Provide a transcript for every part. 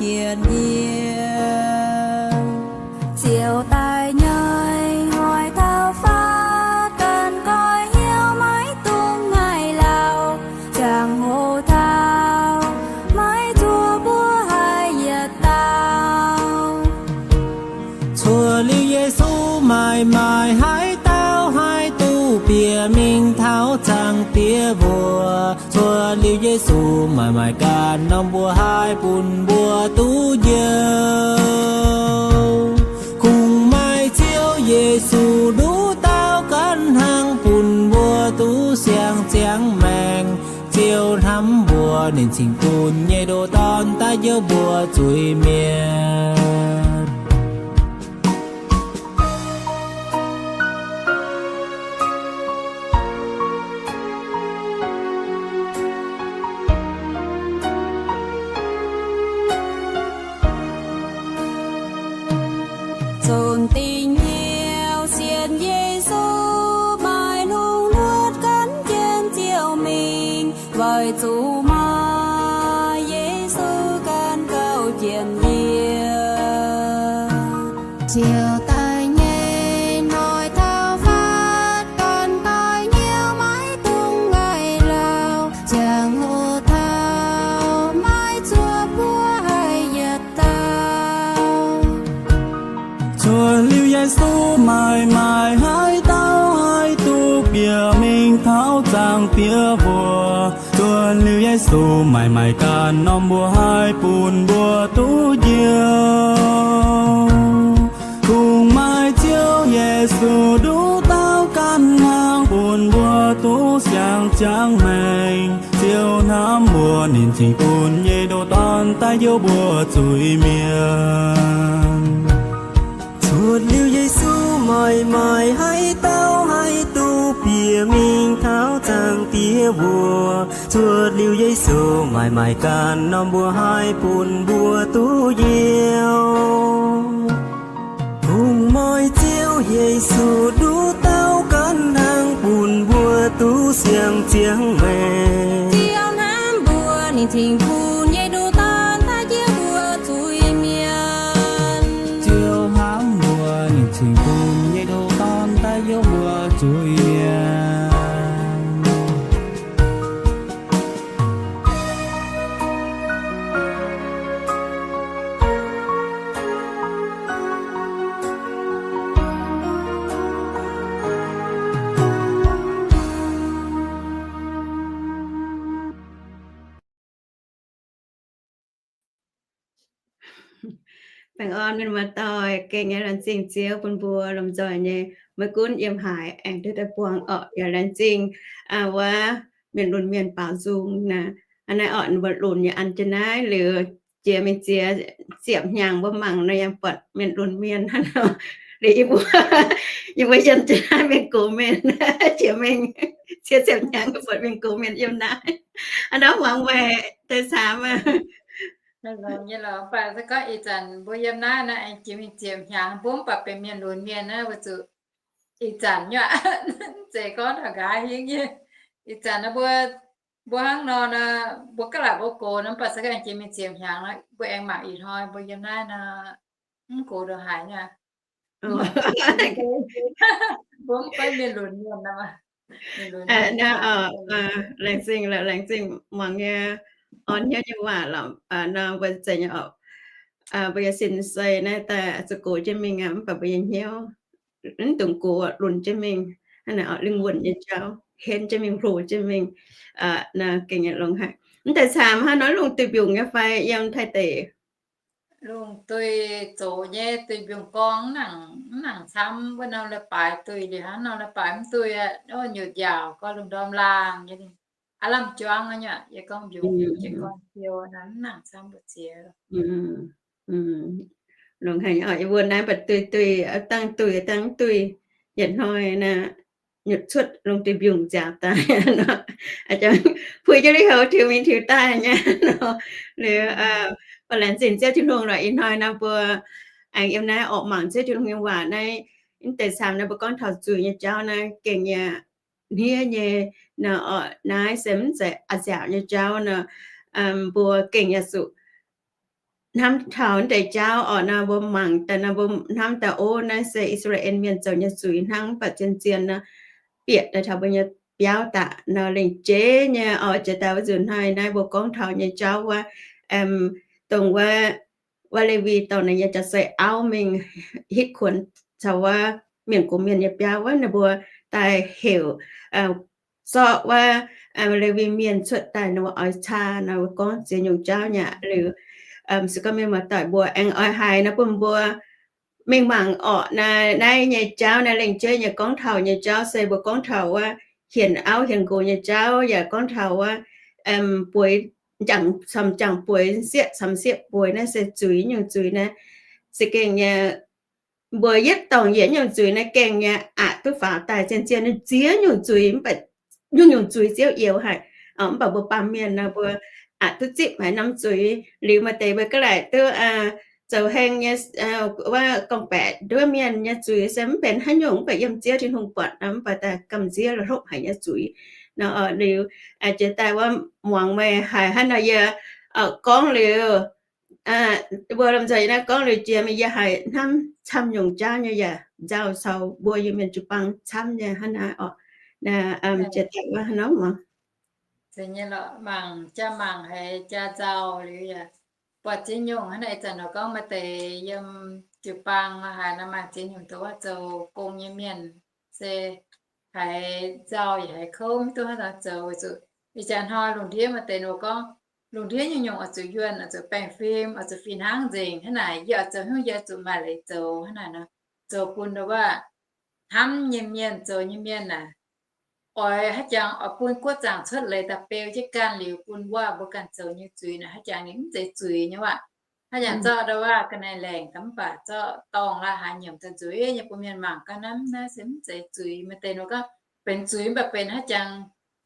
Mienh yiem, ziouc daaih nyei hoic taux faatv, ganh nqoi hnyouv maiv dungx ngaih lauh, ziangh hoc taux maiv zuov mbuo haih yietc dauh. Cuotv liuz Yesu maaih maaih haaix dauh haih duqv bieqc mingh taux Zaangc Diex mbuox. Cuotv liuz Yesu maaih maaih ganh norm mbuox haih bun mbuo duqv njoux. Kungx maaih Ziouv Yesu nduqc dauh ganh hnangv bun mbuo duqv siang ziangx maengc. Ziouv hnamv mbuo, ninh cingx bun nyei ndoh Dorn daaih njoux mbuo zuiz-mienh. Zunc dingc hnyouv sienx Yesu, maaih lungh nuotv gan jienv Ziouv mingh, weic zuqc maaih Yesu gan gauh jiem yie. Ziouv daaih nyei hnoi taux faatv, gan nqoi hnyouv maiv dungx ngaih lauh, ziangh hoc taux maiv zuov mbuo haih yietc dauh. Cuotv liuz Yesu maaih maaih haaix dauh haih duqv bieqc mingh taux Zaangc Diex mbuox. Cuotv liuz Yesu maaih maaih ganh norm mbuox haih bun mbuo duqv njoux. Kungx maaih Ziouv Yesu nduqc dauh ganh hnangv bun mbuo duqv siang ziangx maengc. Ziouv hnamv mbuo, ninh cingx bun nyei ndoh Dorn daaih njoux mbuo zuiz-mienh. Cuotv liuz Yesu maaih maaih haaix dauh haih duqv bieqc mingh taux Zaangc Diex mbuox. Cuotv liuz Yesu maaih maaih ganh norm mbuox haih bun mbuo duqv njoux. Kungx maaih Ziouv Yesu nduqc dauh ganh hnangv bun mbuo duqv siang ziangx maengc. Ziouv hnamv mbuo, ninh cingx bun nyei ndoh Dorn daaih njoux mbuo zuiz-mienh. Ziouv hnamv mbuo, ninh cingx bun nyei ndoh Dorn daaih njoux mbuo zuiz-mienh. Baengh orn mienh muoz-doic, gengh yaac laengz zingh Ziouv bun mbuo lomh nzoih nyei maiv gunv yiem haaix aengx duqv daaih buangh orqc. Yaac laengz zingh wuov mienh lunx mienh baaux nzung naaic. Hnangv naaiv orqc, mbuo lunx yaac an jienv naaiv liuz, jiex mingh ziex ziepc hnyangx mbuo mangc nor yaac buatc mienh lunx mienh hnangv nor. Liuz yie mbuo, yie mbuo yiem jienv naaiv mienh gox mienh, jiex mingh ziex ziepc hnyangx buatc mienh gox mienh yiem naaiv. A'ndorm muangx weic deix caamx aqv. Nyei lorqc, mv baac se gorngv ih zanc mbuo yiem naaiv naaiv aengx jiex mingh ziepc hnyangx, mbuo mv baac benx mienh lunx mienh naaiv, weic zuqc ih zanc nyei, mv zeiz gorngv taux nqa'haav hingv nyei. Ih zanc naaiv mbuo, mbuo hnangv nor, mbuo ga'laaic mbuo gox nor, mv baac se gorngv aengx jiex mingh ziepc hnyangx, mbuo aengx mangc ih hnoi mbuo yiem naaiv nor, mv gox ndongc haaix nyei. Mbuo mv baac mienh lunx mienh nor. Laengz zingh, laengz zingh muangx nyei orn hnyouv nyei waac lorqc. Nor mbuo zeiz nyei orqc, mbuo nyei sin sei naaiv daaih zuqc gox jienv mingh aqv, mv baac mbuo nyei hnyouv mv dungx gox, lunx jienv mingh. Hnangv naaic orqc, lingh wuonh nyei jauv henv jienv mingh, hlo jienv mingh. Naaiv gengh longx haic. Mv deix caamx hnangv nor, lungh duih mbiungc nyei fai yiem Taiv deic? Lungh duih zoqc nyei, duih mbiungc gorngv mv nangc, mv nangc camv. Wuov norm leiz-baaix duih liuz, hnangv norm leiz-baaix mv duih aqv, nyutc njaaux, gorngv lungh ndorm laangh nyei, aav lamh juangv nyei. Yie gorngv mbiungc, yie gorngv siou, mv nangc camv mbu'ziex. Longx haic, yie mbuo naaiv mbatc duih duih, dangh duih dangh duih, yietc hnoi naaiv nyutc cuotv lungh duih mbiungc nziaauc daaih nor, puix jienv lui-houx tiux mingh tiux daaih nyei nor. Liuz, mv baac laengz zingh Ziouv Tin-Hungh lorqc, ih hnoi nor mbuo aengx yiem naaiv orqc mangc Ziouv Tin-Hungh nyei waac naaiv, mv deix caamx naaiv mbuo gorngv taux zuiz nyei jauv naaiv gengh yaac hniev nyei nor. Orqc, naaiv se mv zeiz a'nziaauc nyei jauv nor. Mbuo gengh yaac zuqc hnamv taux naaiv deix jauv orqc. Nor mbuo mangc daaih nor, mbuo hnamv daaih, o, naaiv se I^saa^laa^en Mienh zoux nyei zuiz hnangv. Mv baac zien-zien nor, bieqc daaih taux mbuo nyei biauv daaih nor, lengc jeiv nyei orqc, jiex daaih wuov nzunc hnoi naaiv mbuo gorngv taux nyei jauv wuov, dongh wuov, wuov Lewi dorh ninh nyei jaa-zei auv mingh hitv kuonx caux wuov mienh gox mienh nyei biauv wuov, ninh mbuo daaih heuc, zorqv wuov Lewi Mienh cuotv daaih, ninh mbuo oix caa nor, gorngv ziex nyungc jauv nyei aqv. Liuz, se gorngv mienh muoz-doic mbuo aengx oix haiz nor, bun mbuo mingh mangc orqc. Naaiv, naaiv nyei jauv naaiv lengc jeiv nyei gorngv taux nyei jauv se mbuo gorngv taux wuov hienx auv hienx nqox nyei jauv, yaac gorngv taux wuov bueix, camv jangx bueix, sieqv camv sieqv bueix, naaiv se zuiz, nyungc zuiz naaiv. Za'gengh nyei, mbuo yietv dorngc yietc nyungc zuiz naaiv gengh nyei aqc duqv faaux daaih. Zien-zien ninh ziex nyungc zuiz, mv baac nyungc-nyungc zuiz Ziouv youx haic. Mv baac mbuo baamh mienh nor, mbuo aqc duqv zipv haic norm zuiz. Liuz maaih deix mbuo ga'laaic duqv zoux heng nyei, wuov gorngv-baeqc nduov mienh nyei zuiz se mv benx haaix nyungc, mv baac yiem Ziouv Tin-Hungh buatc nor, mv baac daaih gamh nziev la'hlopv haic nyei zuiz nor. Liuz, jiex daaih wuov muangx meih haiz hnangv nor yie gorngv liuz, mbuo lomh nzoih naaiv gorngv liuz jiex meih yie haiz hnamv camv nyungc jauv nyei yaac nzauh caux mbuo Iu-Mienh jiu-baang camv nyei hnangv naaiv orqc. Jiex daaih wuov hnangv nor, mangc jaa mangc haiz jaa nzauh liuz yaac buatc ziex nyungc hnangv naaiv. Ih zanc nor gorngv maaih deix yiem jiu-baang haiz nor, maaih ziex nyungc dongh wuov zoux gong nyei mienh se haiz nzauh yaac haiz kouv, mv duqv hnangv nor zoux. Weic zuqc ih jaax hnoi lungh ndiev maaih deix nor gorngv, lungh ndiev nyungc-nyungc oix zuqc yuonh, oix zuqc baengh fim, oix zuqc fih hnangv nzengc hnangv naaic. Yie oix zoux haaix nyungc yie zuqc maaih leiz zoux hnangv naaic nor. Zoux bun nduov wuov hnamv nyei mienh, zoux nyei mienh naaic, oix haaix jangx oix bun guoqv zaangc cuotv leiz daaih beu jienv ganh liuz bun wuov mbuo ganh zoux nyei zuiz naaic, haaix jangx ninh mv zeiz zuiz nyei aqv. Haaix jangx zorqv nduov wuov ga'naaiv laengc daaih mv baac zorqv dorngh la'haaix nyiemc daaih nzueic nyei bun mienh mangc gaax, naaiv naaiv se mv zeiz zuiz. Maaih deix nor gorngv benx zuiz mv baac benx haaix jangx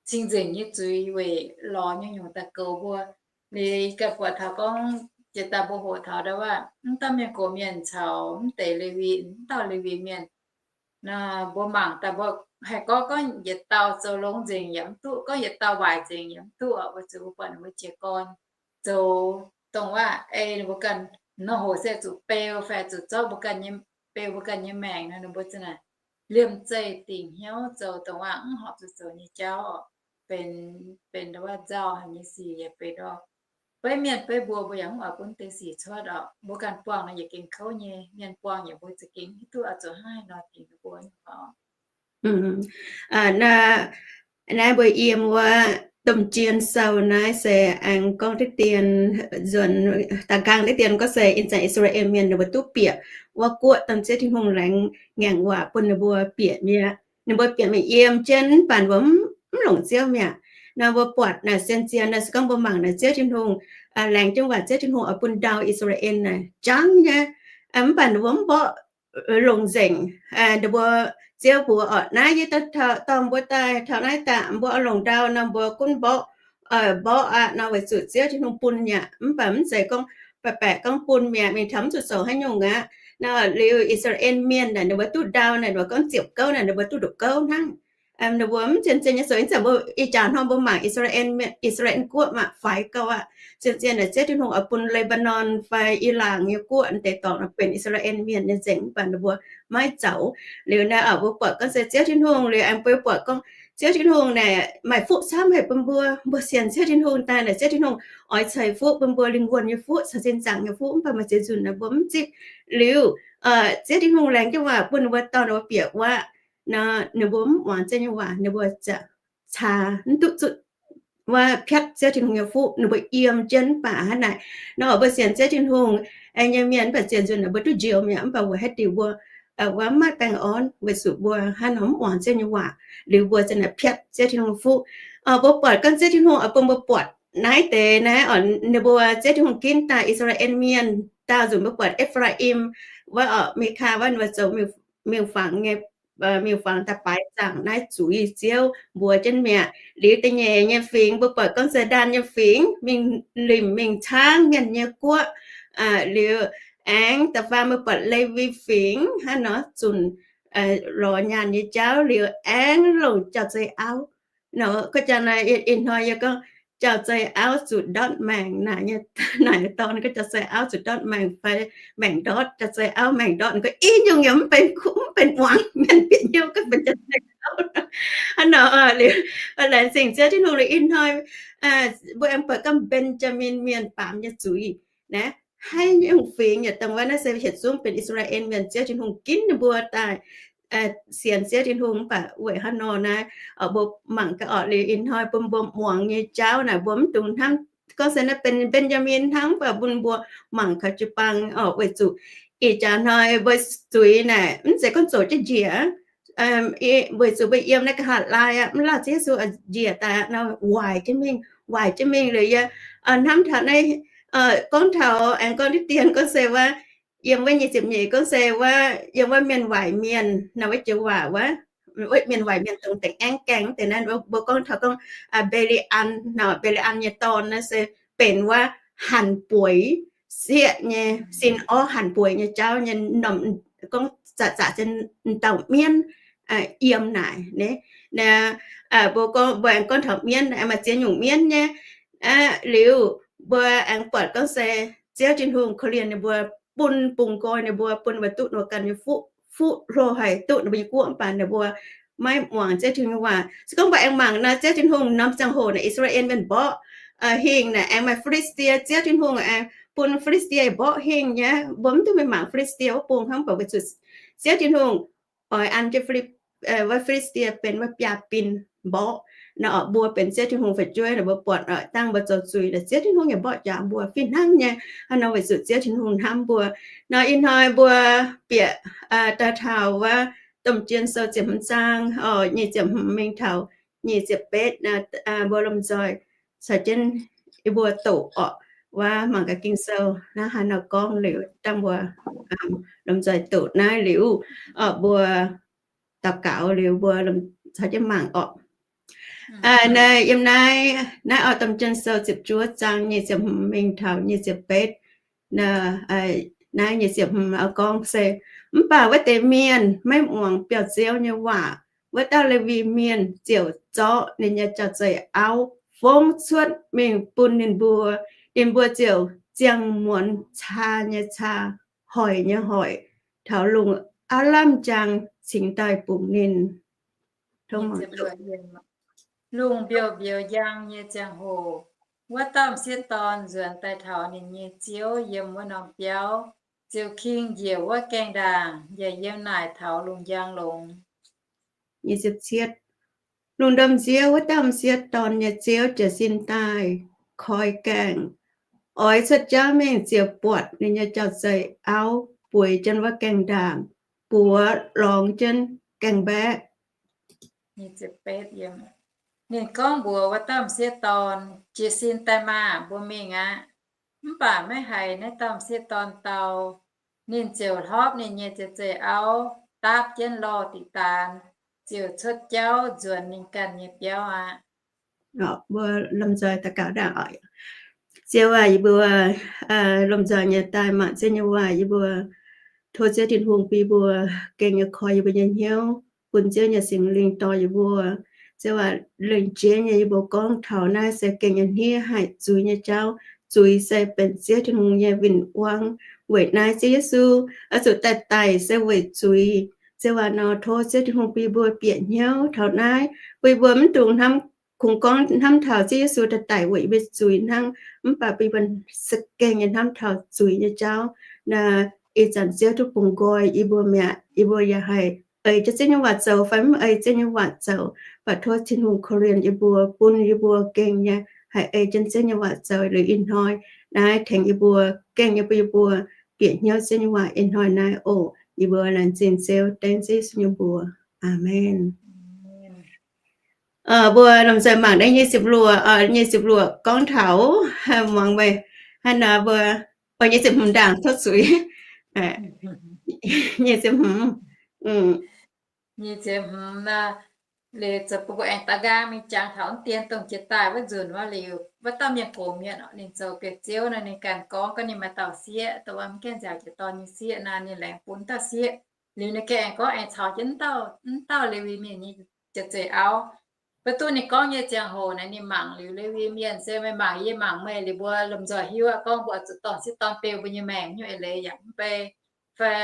cing-nzengc nyei zuiz weic lorz nyungc-nyungc daaih goux mbuo. Liuz ganh buatc taux gorngv jiex daaih mbuo hoqc taux nduov wuov mv dauh mienh gox mienh caux mv deix Lewi, mv dauh Lewi Mienh nor, mbuo mangc daaih mbuo haih gorngv, gorngv yietc dauh zoux longx nzengc yaac mv duqv, gorngv yietc dauh waaic nzengc yaac mv duqv, weic zuqc mbuo buatc ninh mbuo jiez gorn zoux dongh wuov ei ninh mbuo ganh nor hoc se zuqc beu fai zuqc zorqv mbuo ganh nyei, beu mbuo ganh nyei maengc nor, ninh mbuo za'naaic liemh zeih dingc hnyouv zoux dongh wuov mv horpc zuqc zoux nyei jauv, benx, benx nduov wuov nzauh haic nyei sic yaac benx nduov beiv mienh beiv mbuo, mbuo yaac mv oix bun deix sic cuotv orqc. Mbuo ganh buangh nor yietc gengh kouv nyei, mienh buangh yaac mbuo za'gengh hiuv duqv oix zuqc hnangv haaix nor dingc ninh mbuo nyei oc. Naaiv mbuo yiem wuov domh jien sou naaiv se aengx gorngv diqv dien, nzuonx da'nqaang diqv dien gorngv se ih zanc I^saa^laa^en Mienh ninh mbuo duqv bieqc wuov guoqv, dongh Ziouv Tin-Hungh laengz ngaengc waac bun ninh mbuo bieqc mi'aqv. Ninh mbuo bieqc mingh yiem jienv, mv baac ninh mbuo mv longc Ziouv mi'aqv. Nor mbuo buatc naaic zien-zien naaic se gorngv mbuo mangc naaic Ziouv Tin-Hungh laengz jienv waac, Ziouv Tin-Hungh oix bun ndau I^saa^laa^en naaic jangv nyei, mv baac ninh mbuo mv mborqv longc nzengc. Ninh mbuo, Ziouv mbuox orqc, naaiv yie dorh mbuo daaih taux naaiv daaih, mbuo oix longc ndau nor mbuo gunv mborqv, mborqv aqv nor, weic zuqc Ziouv Tin-Hungh bun yaac mv baac mv zeiz gorngv baeqc baeqc gorngv bun mi'aqv, mingh taux mv zuqc zoux haaix nyungc aqv. Nor liuz I^saa^laa^en Mienh naaic ninh mbuo duqv ndau naaic, ninh mbuo gorngv ziepc gouv naaic, ninh mbuo duqv ndoqc gouv hnangv. Ninh mbuo mv zien-zien nyei zoux. Ih zanc mbuo, ih jaax hnoi mbuo mangc I^saa^laa^en, I^saa^laa^en Guoqv maaih faix gouv aqv. Zien-zien naaic Ziouv Tin-Hungh oix bun Lebanon fai Ilaang nyei guoqv deix dorngc nor benx I^saa^laa^en Mienh nyei nzengc, mv baac ninh mbuo maiv zoux. Liuz naaic mbuo buatc gorngv se Ziouv Tin-Hungh, liuz aengx mbuo buatc gorngv Ziouv Tin-Hungh naaic maaih fuqv camv haic bun mbuo. Mbuo sienx Ziouv Tin-Hungh daaih naaic Ziouv Tin-Hungh oix ceix fuqv bun mbuo, lingh wuonh nyei fuqv caux sin zaangc nyei fuqv, mv baac maaih ziex nzunc naaic mbuo mv zipv. Liuz Ziouv Tin-Hungh laengz jienv waac bun ninh mbuo dorh ninh mbuo bieqc wuov nor, ninh mbuo mv muangx Ziouv nyei waac, ninh mbuo caa, mv duqv zuqc wuov piatv Ziouv Tin-Hungh nyei fuqv, ninh mbuo yiem jienv mv baac hnangv naaic. Nor mbuo sienx Ziouv Tin-Hungh nyei mienh mv baac ziex nzunc naaic mbuo duqv njoux mi'aqv, mv baac weic haaix diuc mbuo, mbuo mv maaih baengh orn weic zuqc mbuo hnangv nor mv muangx Ziouv nyei waac, liuz mbuo za'naaic piatv Ziouv Tin-Hungh nyei fuqv. Mbuo buatc gorngv Ziouv Tin-Hungh oix bun mbuo buatc naaiv deix naaiv, ninh mbuo Ziouv Tin-Hungh ginv daaih I^saa^laa^en Mienh daauh nzunc, mbuo buatc E^faa^im wuov, Mikaa wuov, ninh mbuo zoux miuc-fangx nyei, miuc-fangx daaih baaix zaangc naaiv zuiz Ziouv mbuox jienv mi'aqv. Liuz da'nyeic nyei fingx mbuo buatc gorngv se Ndaanh nyei fingx mingh limc mingh caangv mienh nyei guoqv. Liuz aengx da'faam mbuo buatc Lewi fingx hnangv nor zunc lorz nyaanh nyei jauv liuz aengx longc jauv-zei auv. Nor gorngv jangx naaiv ih hnoi yie gorngv jauv-zeih auv zuqc ndortv maengc. Naaic nyei, naaic nyei dorn gorngv jauv-zeih auv zuqc ndortv maengc fai maengc ndortv, jauv-zeih auv maengc ndortv. Ninh gorngv, i nyungc yaac mv benx kuv, mv benx muangx, mienh bieqc hnyouv gorngv benx jauv-zeih auv. Hnangv nor liuz, laengz zingh Ziouv Tin-Hungh liuz ih hnoi mbuo aengx buatc gorngv Mbenjamin mienh baamz nyei zuiz naaiv, haaix nyungc fingx yaac dongh wuov naaiv se hietc zungv benx I^saa^laa^en Mienh. Ziouv Tin-Hungh ginv ninh mbuo daaih sienx Ziouv Tin-Hungh. Mv baac weic haaix nor naaiv, mbuo mangc gaax orqc, liuz ih hnoi bun mbuo muangx nyei jauv naaic mbuo mv dungx hnamv gorngv se naaiv benx Mbenjamin hnangv, mv baac bun mbuo mangc gaax jiu-baang orqc, weic zuqc ih jaax hnoi mbuo zuiz naaic mv zeiz gorngv zoqc jienv njiec, weic zuqc mbuo yiem naaiv nqa'haav laai aqv, mv lauh Ziouv Yesu njiec daaih nor waaic jienv mingh, waaic jienv mingh liuz yie hnamv taux naaiv, gorngv taux aengx gorngv diqv dien gorngv se wuov, yiem wuov nyic ziepc nyeic gorngv se wuov, yiem wuov mienh waaic mienh nor wuov joux waac wuov, wuov mienh waaic mienh dongh deix aengv gaengh deix naaiv, mbuo gorngv taux gorngv Mbe^li^an nor, Mbe^li^an nyei dorn naaiv se benx wuov hanc bueix sieqv nyei, sin orv hanc bueix nyei jauv nyei norm, gorngv zaqc zaqc se dauh mienv yiem naaic. Mbuo gorngv, mbuo aengx gorngv taux mienv, aengx maaih ziex nyungc mienv nyei. Liuz mbuo aengx buatc gorngv se Ziouv Tin-Hungh korv-lienh ninh mbuo, bun bungx nqoi ninh mbuo, bun ninh mbuo duqv ninh mbuo ganh nyei fuqv, fuqv hlo haic duqv ninh mbuo nyei guoqv, mv baac ninh mbuo maiv muangx Ziouv Tin-Hungh nyei waac. Se gorngv mbuo aengx mangc nor, Ziouv Tin-Hungh norm ziangh hoc naaic I^saa^laa^en Mienh mborqv hingh naaic, aengx maaih Fi^li^saa^die, Ziouv Tin-Hungh aengx bun Fi^li^saa^die mborqv hingh nyei. Mbuo mv duqv mingh mangc Fi^li^saa^die wuov bung hnangv, mv baac weic zuqc Ziouv Tin-Hungh oix an jienv wuov Fi^li^saa^die benx wuov biaa bin mborqv. Nor mbuo benx Ziouv Tin-Hungh fu'jueiv, mbuo buatc dangh mbuo zoux zuiz, Ziouv Tin-Hungh yaac mborqv njaaux mbuo fih hnangv nyei. Hnangv nor weic zuqc Ziouv Tin-Hungh hnamv mbuo. Nor ih hnoi mbuo bieqc daaih taux wuov Domh Jien Sou ziepc hmz zaang, nyic ziepc hmz mingh taux nyic ziepc betv, mbuo lomh nzoih caux jienv yie mbuo doqc orqc, wuov mangc gaax Ging-Sou naaiv haaix nor gorngv liuz, dangh mbuo lomh nzoih doqc naaiv liuz, mbuo daux gaux liuz mbuo caux jienv mangc orqc. Naaiv yiem naaiv, naaiv oix Domh Jien Sou ziepc juov zaang nyic ziepc hmz mingh taux nyic ziepc betv, naaiv nyic ziepc hmz gorngv se, mv baac wuov deix mienh maiv muangx biauv-ziouv nyei waac. Wuov dauh Lewi Mienh ziouc zorqv ninh nyei jauv-zeih auv fongv cuotv mingh bun ninh mbuo. Ninh mbuo ziouc ziangh muonz caa nyei caa, hoic nyei hoic, taux lungh aav lamh jaang cingx daaih bungx ninh. Lungh mbiouh mbiouz njang nyei ziangh hoc, wuov dauh m'sieqv dorn nzuonx daaih taux ninh nyei ziouv yiem wuov norm biauv, ziouc king njiec wuov gaengh ndaangc, yaac yiem naaic taux lungh njang longx. Lungh ndorm nziouv, wuov dauh m'sieqv dorn nyei ziouv jiez sin daaih koi gaengh, oix cuotv jauv mingh ziouc buatc ninh nyei jauv-zeih auv bueix jienv wuov gaengh ndaangc, buoz lorngx jienv gaengh-mbaeqv. Ninh gorngv mbuox wuov dauh m'sieqv dorn, Jiez sin daaih maah! Mbuo mingh aqv. Mv baac maiv haiz naaiv dauh m'sieqv dorn dau. Ninh ziouc hlorpv ninh nyei jauv-zeih auv, daapv jienv lorh diqc daanx, ziouc cuotv jauv nzuonx ninh ganh nyei biauv aqv. Mbuo lomh nzoih daux gaux ndaangc. Ziouv aac, yie mbuo lomh nzoih nyei daaih mangc Ziouv nyei waac, yie mbuo tov Ziouv Tin-Hungh bun mbuo gengh nyei koi yie mbuo nyei hnyouv, bun Ziouv nyei Singx Lingh dorh yie mbuo. Ziouv aac, lengc jeiv nyei yie mbuo gorngv taux naaiv se gengh nyei hniev haic zuiz nyei jauv. Zuiz se benx Ziouv Tin-Hungh nyei win-wangv. Weic naaiv Ziouv Yesu oix zuqc daaih daic se weic zuiz. Ziouv aac, nor tov Ziouv Tin-Hungh bun yie mbuo bieqc hnyouv taux naaiv, bun yie mbuo mv dungx hnamv, kungx gorngv hnamv taux Ziouv Yesu daaih daic weic yie mbuo zuiz hnangv, mv baac bun yie mbuo za'gengh nyei hnamv taux zuiz nyei jauv. Naaiv ih zanc Ziouv duqv bungx nqoi yie mbuo mi'aqv. Yie mbuo yaac haih ei jienv Ziouv nyei waac zoux fai mv ei Ziouv nyei waac zoux, baac tov Tin-Hungh korv-lienh yie mbuo, bun yie mbuo gengh nyei haih ei jienv Ziouv nyei waac zoux liuz ih hnoi naaiv tengx yie mbuo, gengh nyei bun yie mbuo bieqc hnyouv Ziouv nyei waac ih hnoi naaiv oc. Yie mbuo laengz zingh Ziouv, dengv Ziouv Yesu nyei mbuox. Aamen. Mbuo lomh nzoih mangc naaiv nyic ziepc luoqc, nyic ziepc luoqc gorngv taux, muangx meih, hnangv naaiv mbuo, nyic ziepc hmz ndaangc tov zuiz. Nyic ziepc hmz. Nyic ziepc hmz naaiv, liuz zoux bun mbuo aengx daux nqaang mingh jangx taux dien dongh jiex daaih wuov nzunc wuov liuz, wuov dauh mienh gox mienh oc, ninh zoux biauv-ziouv nor, ninh ganh gorngv, gorngv ninh maaih dauh sieqv, dongh wuov mv gaengh nziaauc jiex dorn nyei sieqv naaiv, ninh laengz bun dauh sieqv. Liuz ninh ganh aengx gorngv aengx caux jienv mv dauh, mv dauh Lewi Mienh nyei jauv-zeih auv, Mv duqv ninh gorngv nyei ziangh hoc naaic ninh mangc liuz Lewi Mienh se meih mangc yie mangc meih liuz mbuo lomh nzoih hiuv aqv gorngv mbuo zuqc dorh sieqv dorn beu mbuo nyei maengc nyei eix leiz yaac mv bei. Fai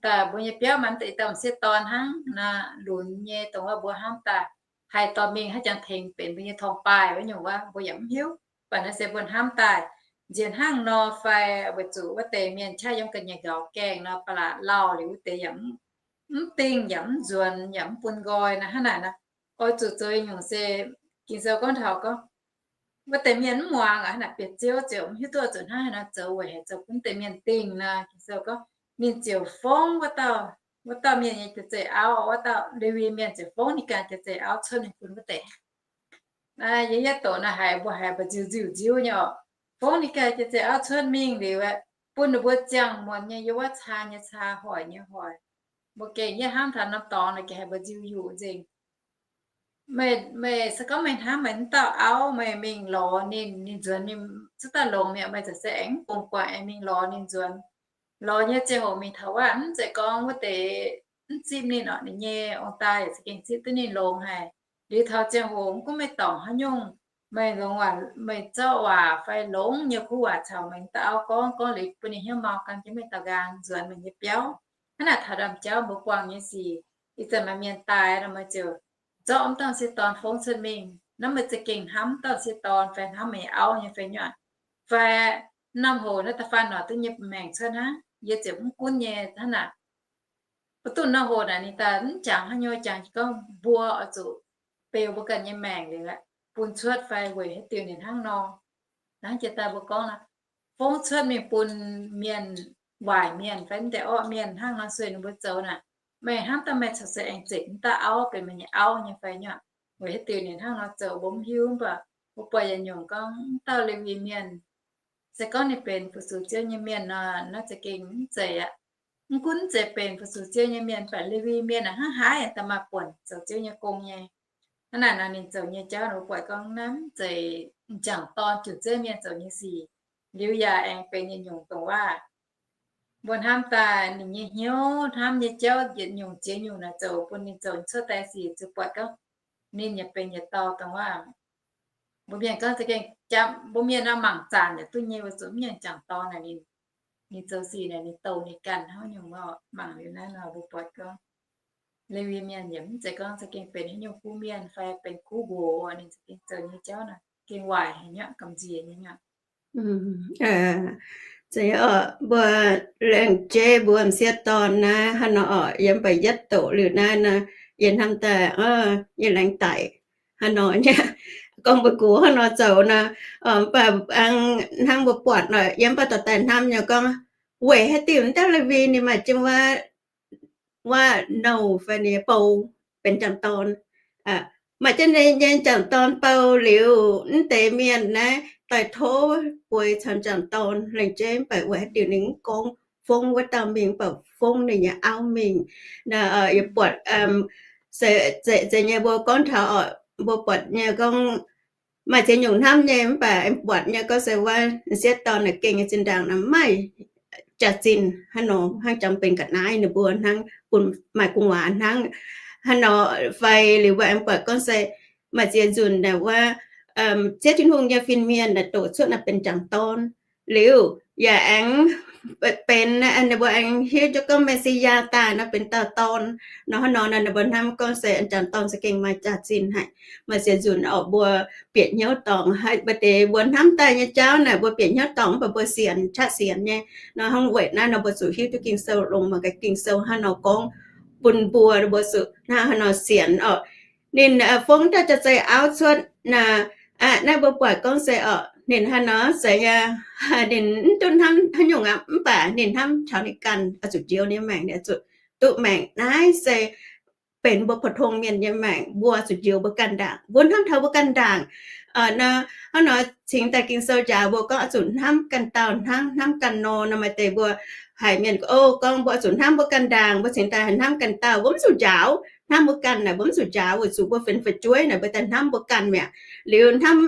daaih mbuo nyei biauv maaih mv deix dorh sieqv dorn hnangv naaic lunx nyei dongh wuov mbuo hnamv daaih haih dorh mingh haaix jangx tengx benx mbuo nyei torngv-baaih wuov nyungc wuov mbuo yaac mv hiuv. Mv baac naaiv se mbuo hnamv daaih nziex hnangv nor fai weic zuqc wuov deix mienh qaqv yiem ga'nyiec nqaux gaengh nor ba'laqc lauh liuz wuov deix yaac mv dingh yaac mv nzuonx yaac mv bun nqoi naaic hnangv naaic nor, oix zuqc zoux nyungc se Ging-Sou gorngv taux gorngv wuov deix mienh mv muangx aqv naaic bieqc ziouv ziouc mv hiuv duqv zuqc hnangv haaix nor zoux weic haaix zoux bun deix mienh dingh nor Ging-Sou gorngv ninh ziouc fongv wuov dauh, wuov dauh mienh nyei jaav-zeih auv, wuov dauh Lewi Mienh ziouc fongv ninh ganh jaav-zeih auv cuotv mingh bun wuov deix. Yie yietv doqc naaiv haiz mbuo haiz mba'nziu-nziu-nziu nyei oc. Fongv ninh ganh jaav-zeih auv cuotv mingh liuz aeqv, bun ninh mbuo ziangh muonz nyei yiem wuov caa nyei caa, hoic nyei hoic. Mbuo gengh yietv hnamv taux norm dorngx naaic gengh haiz mba'nziu-nziu nzengc. Meih, meih se gorngv meih hnamv meih wuov dauh auv, meih mingh lorz ninh, ninh nzuonx mingh cuotv daaih longx mi'aqv, meih ziouc se aengx mv bungx guangc aengx mingh lorz ninh nzuonx. Lorz nyei ziangh hoc mingh taux wuov, mv zeiz gorngv wuov deix mv zipv ninh orqc, ninh nyei ong-daaih yaac za'gengh zipv duqv ninh longx haic. Liuz taux ziangh hoc mv gunv meih dorngc haaix nyungc, meih longx waac, meih zorqv waac fai longx nyei kuv waac caux meih wuov dauh auv gorngv, gorngv liuz bun ninh hnyouv mau gan jienv meih dauh nqaang nzuonx meih nyei biauv. Hnangv naaic taux ndaamv-jauv mbuo buangh nyei sic, ih zanc maaih mienh daaih nor meih ziouc zorqv wuov dauh sieqv dorn fongv cuotv mingh. Naaiv meih za'gengh hnamv wuov dauh sieqv dorn fai hnamv meih auv nyei fai nyuoqc, fai norm hoc naaiv da'faanh noic duqv nyei maengc cuotv hnangv, yie ziouc mv gunv nyei hnangv naaic. Mv duqv norm hoc naaic ninh daaih mv jangx haaix nyungc, jangx gorngv mbuo oix zuqc beu mbuo ganh nyei maengc liuz aeqv, bun cuotv fai weic haaix diuc ninh hnangv nor. Hnangv jiex daaih mbuo gorngv nor, fongv cuotv mingh bun mienh, waaic mienh fai mv deix orqv mienh hnangv nor sueih ninh mbuo zoux naaic, meih hnamv daaih meih corc se aengx zeix wuov dauh auv benx meih nyei auv nyei fai nyuoqc, weic haaix diuc ninh hnangv nor zoux mbuo mv hiuv. Mv baac mbuo buatc yietc nyungc gorngv wuov dauh Lewi Mienh, se gorngv ninh benx fu-sux Ziouv nyei mienh nor, naaiv za'gengh mv zeiz aqv. Mv gunv mv zeiz benx fu-sux Ziouv nyei mienh, mv baac Lewi Mienh naaic hnangv haaix daaih maaih buonc zoux Ziouv nyei gong nyei. Hnangv naaic nor ninh zoux nyei jauv ninh mbuo buatc gorngv naaiv mv zeiz m'jangc dorn jungx Ziouv mienh zoux nyei sic. Liuz yaac aengx benx yietc nyungc dongh waac mbuo hnamv daaih ninh nyei hnyouv hnamv nyei jauv yietc nyungc jiex nyungc naaic zoux bun ninh zoux cuotv daaih sic ziouc buatc gorngv ninh yaac benx yietc dauh dongh waac mbuo mienh gorngv za'gengh, mbuo mienh nor mangc zanc yaac duqv nyei, weic zuqc mv nyungc m'jangc dorn naaic ninh, ninh zoux sic naaic ninh douh ninh ganh hnangv nyungc. Mangc liuz naaiv nor mbuo buatc gorngv Lewi Mienh yaac mv zeiz gorngv za'gengh benx haaix nyungc kuv mienh fai benx kuv nqox, ninh za'gengh zoux nyei jauv naaic gengh waaic haic nyuoqc, gamh nziex nyei nyuoqc. Zeiz, mbuo laengz jeiv mbuo m'sieqv dorn naaiv hnangv nor orqc, yiem ba'yietv doqc liuz naaiv nor, yie hnamv daaih, yie laengz daic hnangv nor nyei, gorngv mbuo gox hnangv nor zoux nor, mv baac hnangv mbuo buatc nor, yie mv baac dorh daaih hnamv nyei gorngv, weic haaix diuc wuov dauh Lewi ninh maaih jienv wuov, wuov nouh fai ninh nyei bou benx m'jangc dorn, maaih jienv ninh nyei m'jangc dorn bou liuz, mv deix mienh naaiv daaih tov bueix caux m'jangc dorn laengz jeiv, mv baac weic haaix diuc ninh mv gorngv fongv wuov dauh mingh, mv baac fongv ninh nyei auv mingh. Yie buatc, zeiz nyei mbuo gorngv taux, mbuo buatc nyei gorngv maaih ziex nyungc hnamv nyei, mv baac aengx buatc nyei gorngv se wuov m'sieqv dorn naaic gengh nyei zinh ndaangc naaic mv maaih jaax-zinh hnangv nor, hnangv jangx benx ga'naaiv ninh mbuo hnangv, bun maaih gu'nguaaz hnangv, hnangv nor fai liuz mbuo aengx buatc gorngv se maaih ziex nzunc naaic wuov Ziouv Tin-Hungh nyei fin-mienh naaic doqc cuotv naaic benx m'jangc dorn liuz yaac aengx benx, ninh mbuo aengx hiuv duqv gorngv Me^si^yaa daaih nor benx dauh dorn nor, hnangv nor nor ninh mbuo hnamv gorngv se m'jangc dorn za'gengh maaih jaax-zinh haic. Maaih ziex nzunc orqc mbuo bieqc hnyouv dorngc, mbuo deix mbuo hnamv daaih nyei jauv naaic mbuo bieqc hnyouv dorngc, mv baac mbuo sienx, qaqv sienx nyei nor. Hnangv weic naaiv nor mbuo zuqc hiuv duqv Ging-Sou, longc mangc gaax Ging-Sou hnangv nor gorngv bun mbuo, mbuo zuqc hnangv haaix nor sienx orqc. Ninh fongv daaih jaax-zeih auv cuotv naaic, naaiv mbuo buatc gorngv se orqc ninh hnangv nor se, ninh mv duqv hnamv haaix nyungc aqv, mv baac ninh hnamv taux ninh ganh oix zuqc njoux ninh maengc, ninh oix zuqc duqv maengc. Naaiv se benx mbuo pou-tong mienh nyei maengc, mbuo zuqc njoux mbuo ganh ndaangc, mbuo hnamv taux mbuo ganh ndaangc. Hnangv nor cingx daaih Ging-Sou njaaux mbuo gorngv oix zuqc hnamv ganh dauh hnangv hnamv ganh nor. Nor maaih deix mbuo haiz mienh gorngv, o, gorngv mbuo oix zuqc hnamv mbuo ganh ndaangc, mbuo cingx daaih hnamv ganh dauh, mbuo mv zuqc njaaux. Hnamv mbuo ganh naaic mbuo mv zuqc njaaux, weic zuqc mbuo benx fu'jueiv naaic mbuo daaih hnamv mbuo ganh mi'aqv. Liuz hnamv,